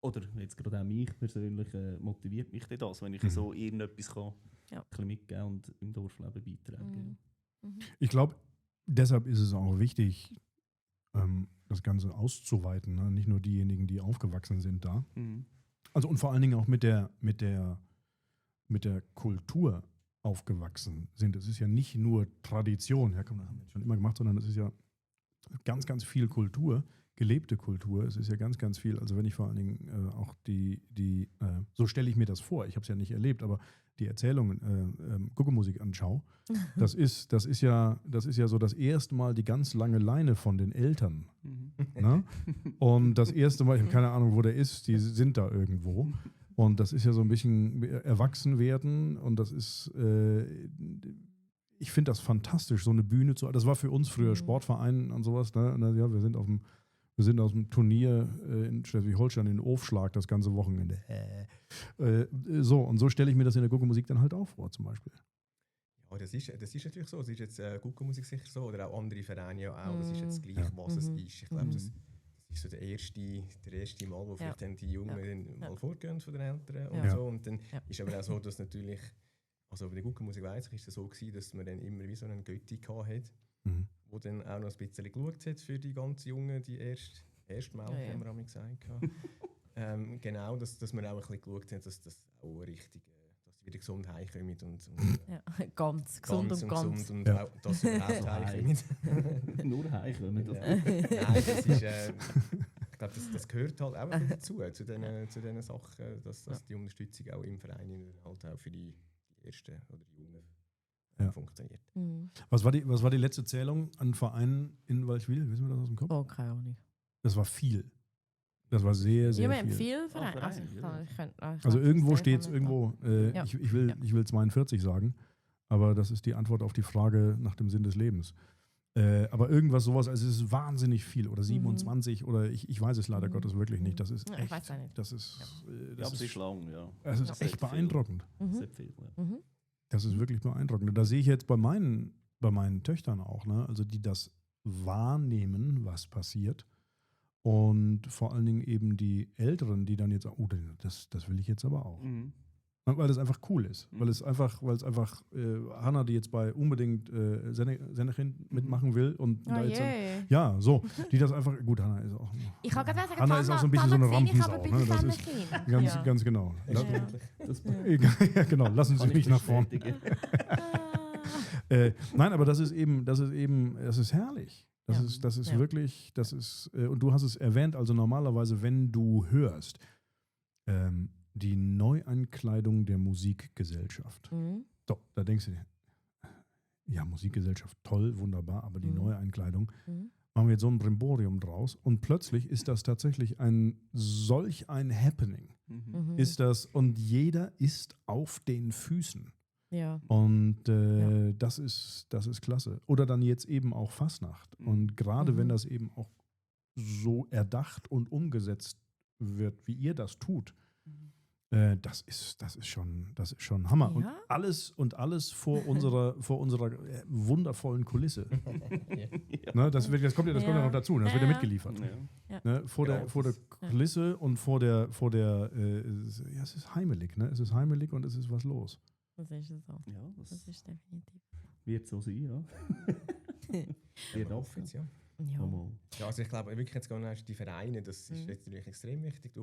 Oder jetzt gerade auch mich persönlich motiviert mich das, wenn ich so irgendetwas kann, ein bisschen mitgeben und im Dorfleben beitragen. Ich glaube, deshalb ist es auch wichtig, das Ganze auszuweiten. Ne? Nicht nur diejenigen, die aufgewachsen sind da. Also und vor allen Dingen auch mit der Kultur aufgewachsen sind. Es ist ja nicht nur Tradition, ja, komm, das haben wir schon immer gemacht, sondern es ist ja ganz, ganz viel Kultur, gelebte Kultur. Es ist ja ganz, ganz viel, also wenn ich vor allen Dingen auch so stelle ich mir das vor, ich habe es ja nicht erlebt, aber die Erzählungen, Guckemusik anschaue, das ist ja so das erste Mal die ganz lange Leine von den Eltern. Ne? Und das erste Mal, ich habe keine Ahnung, wo der ist, die sind da irgendwo. Und das ist ja so ein bisschen erwachsen werden und das ist, ich finde das fantastisch, so eine Bühne zu. Das war für uns früher Sportverein und sowas. Ne? Und ja, wir sind aus dem Turnier in Schleswig-Holstein in Ofschlag das ganze Wochenende. Und so stelle ich mir das in der Guckemusik dann halt auch vor, zum Beispiel. Ja, das ist natürlich so. Das ist jetzt Guckemusik sicher so, oder auch andere Vereine ja auch. Das ist jetzt gleich, was es ist. Ich glaube, das ist so der erste Mal, wo vielleicht dann die Jungen mal vorgehen von den Eltern und so. Und dann ist aber auch so, dass natürlich, also bei der Guckemusik weiss ich, ist es so gewesen, dass man dann immer wie so einen Götti hatte, wo dann auch noch ein bisschen geschaut hat für die ganz Jungen, die erste Mal, haben wir einmal gesagt. Genau, dass man auch ein bisschen geschaut hat, dass das auch richtig, dass sie wieder gesund heimkommen und ganz gesund und ganz. Und auch, dass sie überhaupt heimkommen. Nur heimkommen. Nein, das ist, ich glaube, das gehört halt auch dazu, zu diesen Sachen, dass die Unterstützung auch im Verein halt auch für die Ersten oder die Jungen funktioniert. Was war die letzte Zählung an Vereinen in Walchwil? Wissen wir das aus dem Kopf? Oh, keine Ahnung. Das war viel. Das war sehr, sehr Wir haben viel. viel Vereine. Also irgendwo steht es, ich will 42 sagen, aber das ist die Antwort auf die Frage nach dem Sinn des Lebens. Aber irgendwas sowas, also es ist wahnsinnig viel oder 27 oder ich weiß es leider Gottes wirklich nicht. Das ist echt, ich weiß auch nicht. das ist, Das ist lang, ja. das ist echt beeindruckend. Sehr viel, ja. Das ist wirklich beeindruckend. Und da sehe ich jetzt bei meinen Töchtern auch, ne? Also die das wahrnehmen, was passiert. Und vor allen Dingen eben die Älteren, die dann jetzt, das will ich jetzt aber auch. Weil das einfach cool ist. Weil es einfach Hanna, die jetzt bei unbedingt Sennerin mitmachen will und da jetzt die das einfach, gut, Hanna ist auch. Ich kann gerade sagen, Hanna ist auch so ein bisschen so eine Rampensau. Ne? Das ist ganz genau. Ja, genau, lassen Sie mich nach vorne. Nein, aber das ist herrlich. Das ist wirklich, und du hast es erwähnt, also normalerweise, wenn du hörst, die Neueinkleidung der Musikgesellschaft. So, da denkst du dir, ja, Musikgesellschaft, toll, wunderbar, aber die Neueinkleidung, machen wir jetzt so ein Brimborium draus und plötzlich ist das tatsächlich solch ein Happening. Ist das, und jeder ist auf den Füßen. Ja. Und das ist klasse. Oder dann jetzt eben auch Fasnacht. Und gerade wenn das eben auch so erdacht und umgesetzt wird, wie ihr das tut, das ist schon Hammer. Ja. Und alles vor unserer wundervollen Kulisse. Ne, das kommt ja noch dazu. Das wird ja mitgeliefert. Ne, vor der Kulisse und vor der es ist heimelig. Ne? Es ist heimelig und es ist was los. Das ist es so. Ja, das ist definitiv. Wird so sein, ja. Wird offen, ja. Ja, also ich glaube wirklich jetzt gar die Vereine, das ist jetzt natürlich extrem wichtig.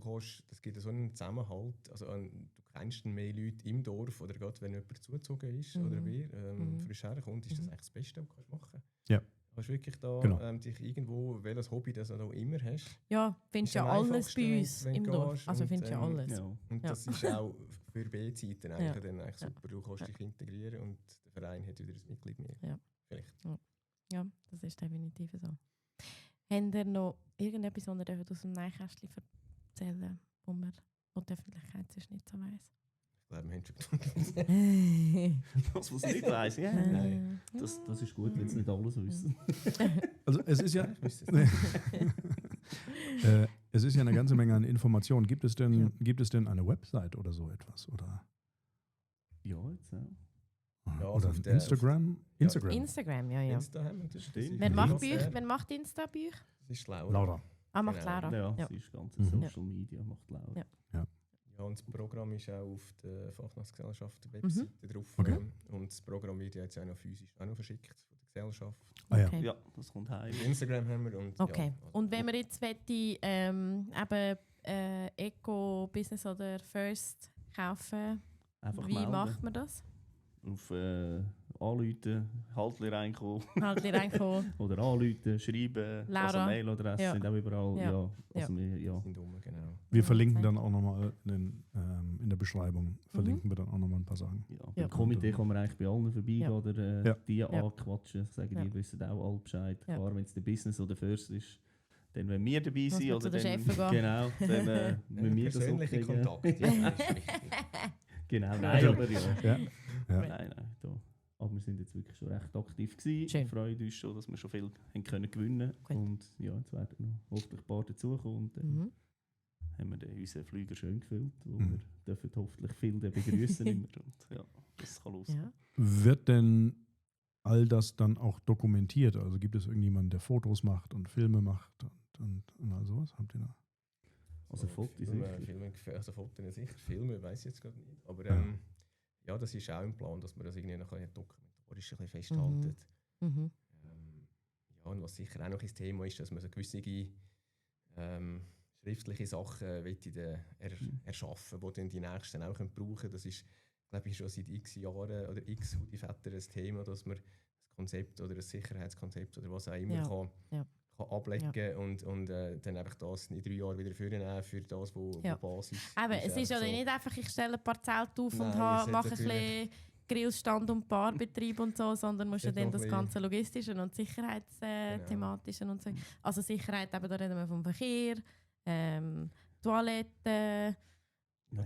Das gibt so einen Zusammenhalt. Also du kennst mehr Leute im Dorf oder gerade wenn jemand zugezogen ist oder wer frisch herkommt, ist das eigentlich das Beste, was du machen kannst. Ja. Du hast wirklich da dich irgendwo, welches Hobby das du immer hast. Ja, findest ja alles bei uns im Dorf. Also findest ja alles. Ja. Und das ist auch für B-Zeiten eigentlich, dann eigentlich super. Du kannst dich integrieren und der Verein hat wieder ein Mitglied mehr. Ja. Vielleicht. Ja, das ist definitiv so. Habt ihr noch irgendetwas, was ihr aus dem Nähkästchen erzählen, wo die Öffentlichkeit sonst nicht so weiss? Ich glaube, wir haben schon das, was ich nicht weiss, ja. Nein. Das ist gut, wenn sie nicht alles wissen. Also es ist ja es ist ja eine ganze Menge an Informationen. Gibt es denn eine Website oder so etwas? Oder? Ja, jetzt auch. Ja, oder also Instagram? Instagram, ja. Insta haben wir natürlich. Wer macht Insta bei euch? Das ist schlau. Laura. Macht Genau. Laura. Ja, Ja. sie ist ganz Mhm. Social Media, macht Laura. Ja. Ja, und das Programm ist auch auf der Fachnachtsgesellschaft der Webseite drauf. Okay. Und das Programm wird ja jetzt auch noch physisch auch noch verschickt von der Gesellschaft. Ah, ja. Okay. Ja, das kommt heim. Instagram haben wir. Und, Okay. Ja, also Und wenn wir jetzt eben Eco, Business oder First kaufen, Einfach wie melden. macht man das? Auf anrufen, Haltli reinkommen Halt reinkommen. oder anrufen, schreiben, Laura. also Mailadresse Ja. sind auch überall. Ja. Ja. Also wir sind rum, genau. Wir Ja, verlinken zeig. dann auch nochmal in der Beschreibung, verlinken wir dann auch nochmal ein paar Sachen. Ja, Ja. beim Komitee kann man eigentlich bei allen vorbeigehen Ja. oder Ja. die Ja. anquatschen, sagen, Ja. die wissen auch alle Bescheid. Ja. Klar, wenn es der Business oder First ist, dann wenn wir dabei Muss sind man oder zu den dann, Chefen gehen. genau, dann müssen wir das auch persönliche kriegen. Kontakt. Ja, das ist wichtig. Genau, nein, Also- aber ja. Ja. Ja. Nein, da. Aber wir sind jetzt wirklich schon recht aktiv gewesen. Schön. Wir freuen uns schon, dass wir schon viel haben können gewinnen Gut. und ja, jetzt werden noch hoffentlich ein paar dazukommen und dann Mhm. haben wir dann unseren Flüger schön gefüllt, wo Mhm. wir dürfen hoffentlich viel dann begrüßen immer und ja, das kann los. Ja. Wird denn all das dann auch dokumentiert? Also gibt es irgendjemanden, der Fotos macht und Filme macht und all sowas? Habt ihr da? Also Fotos Filme, also Fotos sicher, Filme weiß ich jetzt gerade nicht. Aber ja, das ist auch im Plan, dass man das irgendwie noch dokumentarisch ein bisschen festhaltet. Mhm. Ja, und was sicher auch noch ein Thema ist, dass man so gewisse schriftliche Sachen erschaffen, die dann die Nächsten auch brauchen können. Das ist, glaube ich, schon seit x Jahren oder x Väter ein Thema, dass man das Konzept oder das Sicherheitskonzept oder was auch immer kann ablegen und dann einfach das in 3 Jahren wieder vornehmen für das, wo Basis Aber es ist ja so. nicht einfach, ich stelle ein paar Zelte auf Nein, und es hat mache ein natürlich- bisschen Grillstand und Barbetrieb und so, sondern musst ja hat dann noch das ein ganze Logistische und Sicherheitsthematische und so. Also Sicherheit, eben, da reden wir vom Verkehr, Toiletten.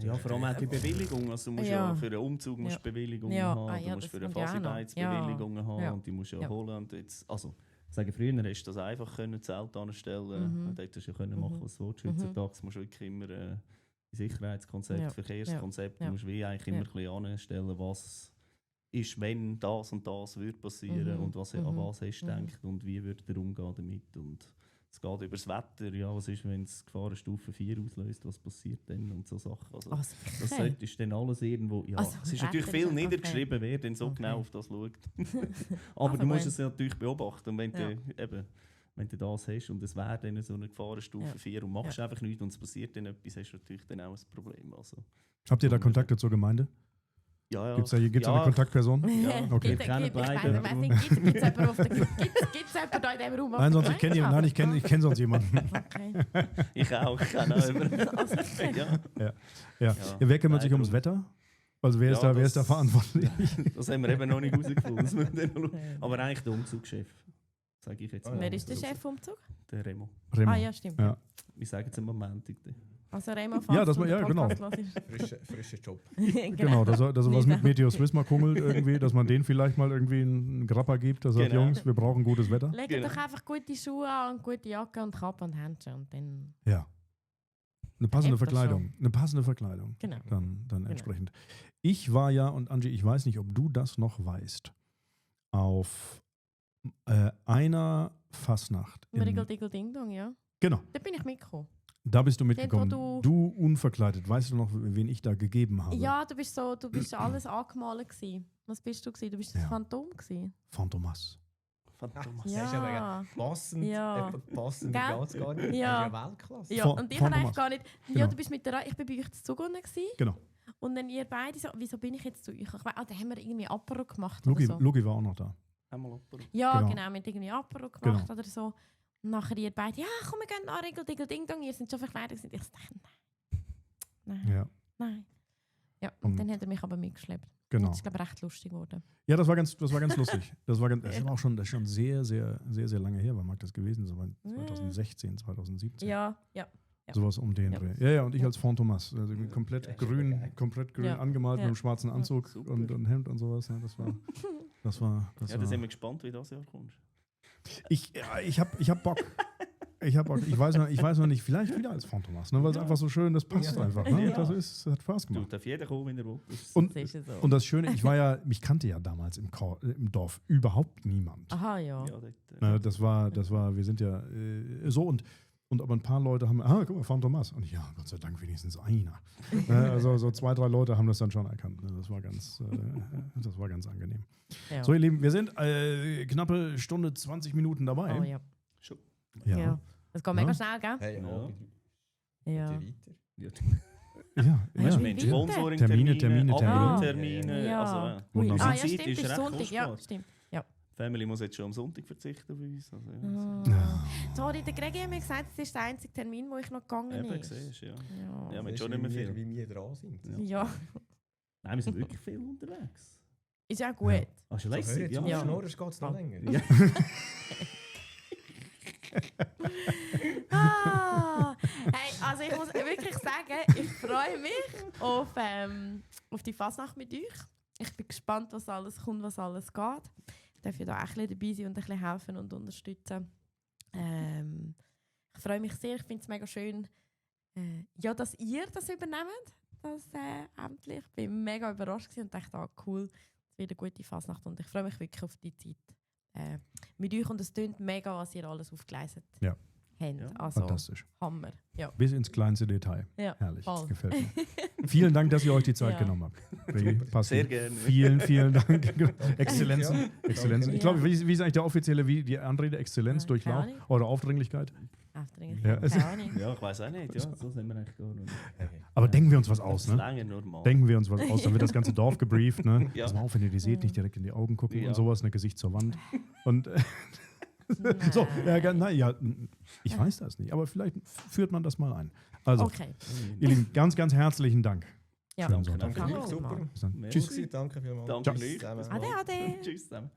Ja, vor allem auch die Bewilligung. Also du musst ja, Ja. für einen Umzug musst du Bewilligungen Ja. haben, Ah, du ja, musst das für eine kommt ja auch noch. Fahrsicherheitsbewilligungen haben Ja. und die musst du ja Ja. holen. Und jetzt, also, sagen, früher hast du das einfach können, Zelt anstellen. Mhm. Da hättest du ja können machen, was du willst. Heutzutage musst du wirklich immer Sicherheitskonzept, Ja. Verkehrskonzept, Ja. du musst wie eigentlich immer ein bisschen anstellen, was ist, wenn das und das würde passieren und was, an was hast du gedacht und wie würde er umgehen damit. Und es geht über das Wetter, ja, was ist, wenn es Gefahrenstufe 4 auslöst, was passiert dann und so Sachen. Also, Also, das solltest du dann alles irgendwo, ja, Also, es ist Wetter natürlich ist viel ja- niedergeschrieben, wer denn so Okay. genau auf das schaut. Aber Also du musst gut. es natürlich beobachten und wenn, Ja. wenn du das hast und es wäre dann so eine Gefahrenstufe Ja. 4 und machst einfach nichts und es passiert dann etwas, hast du natürlich dann auch ein Problem. Also, Habt ihr da Kontakte zur Gemeinde? ja, Gibt's da eine Kontaktperson? Ja, okay. Gibt es kennen beide. jemanden da in diesem Raum? Nein, sonst ich kenne jemanden. Nein, ich kenn sonst jemanden. Okay. Ich auch, ich kenne auch jemanden. Also, Ja. Ja. Wer kümmert Nein, sich ums darum- Wetter? Also wer ist Ja, da das- verantwortlich? Das haben wir eben noch nicht herausgefunden. Das müssen wir dann noch schauen. Aber eigentlich der Umzugschef, sage ich jetzt mal. Wer ist der Chefumzug? Der Remo. Remo. Ah ja, stimmt. Ja. Wir sagen es am Moment. Also Remo, Ja, falls das du war- den ja, genau. Podcast hörst. Frischer Job. Genau, dass er was mit Meteor Swiss mal kungelt irgendwie, dass man denen vielleicht mal irgendwie einen Grappa gibt, der sagt, Genau. Jungs, wir brauchen gutes Wetter. Legt Genau. doch einfach gute Schuhe an, und gute Jacke und Kappe und Handschuhe und dann... Ja. Eine passende Hebt das Verkleidung. Eine passende Verkleidung. Genau. Dann entsprechend. Ich war ja, und Angie, ich weiß nicht, ob du das noch weißt, auf einer Fasnacht. Riggle, diggle, ding, dong, ja. Genau, Da bin ich mitgekommen. da bist du Dort, mitgekommen. wo Du unverkleidet. Weißt du noch, wen ich da gegeben habe? Ja, du bist alles angemalt gewesen. Was bist du gewesen? Du bist das Ja. Phantom gewesen. Phantomas. Phantomas. Das ist aber passend. Ja. Passend Gell? geht es gar nicht. Ja. Das ist ja Weltklasse. Ja, Von- und ich von habe eigentlich Thomas. gar nicht... Ja, Genau. du bist mit der... Ich bin bei euch zu Zugunde gewesen. Genau. Und dann ihr beide so, wieso bin ich jetzt zu euch? Ich weiss, da haben wir irgendwie Apero gemacht oder Lugi, so. Lugi war auch noch da. Einmal Apero. Ja, Genau. genau, mit irgendwie Apero gemacht oder so. Und nachher ihr beide, ja komm, wir gehen an Riggle, diggle, ding, dong. Ihr seid schon verkleidet gewesen. Ich dachte, nein, Ja, nein. Ja, Und- und dann hat er mich aber mitgeschleppt. genau. Das ist, glaube ich, recht lustig geworden. Ja, das war ganz lustig. Das war auch schon, das ist schon sehr, sehr, sehr, sehr lange her. Wann mag das gewesen sein? 2016, 2017. Ja. Sowas um den Ja. Dreh. Ja, und ich Ja. als Phantomas. Also komplett Ja, grün, geil. komplett grün Ja. angemalt Ja. mit einem schwarzen Anzug Super. und Hemd und sowas. Ja, das war. Ja, da sind wir gespannt, wie das Jahr kommt. Ich hab Bock. Ich weiß noch nicht, vielleicht wieder als Phantomas, ne, weil es Ja. einfach so schön, das passt Ja. einfach. Ne? Ja. Das hat Spaß Du, gemacht. darf jeder kommen, wenn er will. Das ist- Und, Das ist so. und das Schöne, mich kannte ja damals im Dorf überhaupt niemand. Aha, ja. ja, dort, Ne, das war, wir sind ja so und Und aber ein paar Leute haben, guck mal, Phantomas. Und ja, Gott sei Dank wenigstens einer. Also so 2, 3 Leute haben das dann schon erkannt. Ne? Das war ganz angenehm. Ja. So, ihr Lieben, wir sind knappe Stunde, 20 Minuten dabei. Oh ja. Ja. Ja. Das geht mega Ja. schnell, gell? Hey, Ja. Ja. Weiter. Ja, Weißt du, wie Mensch, bitte? Sponsoring-Termine, Termine. Abo-Termine. Ja. Also, Ui. Wunderbar. Ah, ja, Zeit stimmt, ist ist recht Sonntag. Ja, kostbar. stimmt. die Family muss jetzt schon am Sonntag verzichten bei uns. Also, ja. Ah. Sorry, der Gregi hat mir gesagt, das ist der einzige Termin, wo ich noch gegangen Eben, ist. siehst du, ja. Ja. Ja, Das ist schon nicht mehr viel. Wie wir dran sind. Ja. Ja. Nein, wir sind wirklich viel unterwegs. Ist ja gut. Ja. Ah, schon So, hör lässig, jetzt ja. auf, Ja. Schnorren geht es noch länger. Ja. Ah, hey, also ich muss wirklich sagen, ich freue mich auf die Fasnacht mit euch. Ich bin gespannt, was alles kommt, was alles geht. Ich darf ja da auch ein bisschen dabei sein und ein bisschen helfen und unterstützen. Ich freue mich sehr, ich finde es mega schön, ja, dass ihr das übernehmt, das Ämtli. Ich bin mega überrascht gewesen und dachte, cool, es wird eine gute Fasnacht und ich freue mich wirklich auf die Zeit mit euch und es tönt mega, was ihr alles aufgeleistet Ja. habt. Ja. Also, Fantastisch. Hammer. Ja. Bis ins kleinste Detail. Ja, Herrlich. voll. Gefällt mir. Vielen Dank, dass ihr euch die Zeit Ja. genommen habt. Regie, Pascal, Sehr gerne. Vielen Dank. Exzellenzen. Ja. Exzellenzen. Ich Ja. glaube, wie ist eigentlich der offizielle, die Anrede? Exzellenz, Keine Durchlauf Ahnung. oder Aufdringlichkeit? Aufdringlich. Ja. Keine Ahnung. Ja, ich weiß auch nicht. Ja, so sind wir eigentlich gar nicht. Aber denken wir uns was aus, Das ist ne? länger normal. Denken wir uns was aus, dann wird das ganze Dorf gebrieft, ne? Ja. Pass mal auf, wenn ihr die seht, nicht direkt in die Augen gucken Ja. und sowas, ne? Gesicht zur Wand. Und so, ich weiß das nicht, aber vielleicht führt man das mal ein. Also, Okay. ihr Lieben, ganz, ganz herzlichen Dank. Ja. Für den Sonntag. Danke Danke euch, super. mal. Bis dann. Merci. Tschüss. Grüezi, danke vielmals. Danke Tschüss gleich. zusammen. Ade, ade. Tschüss zusammen.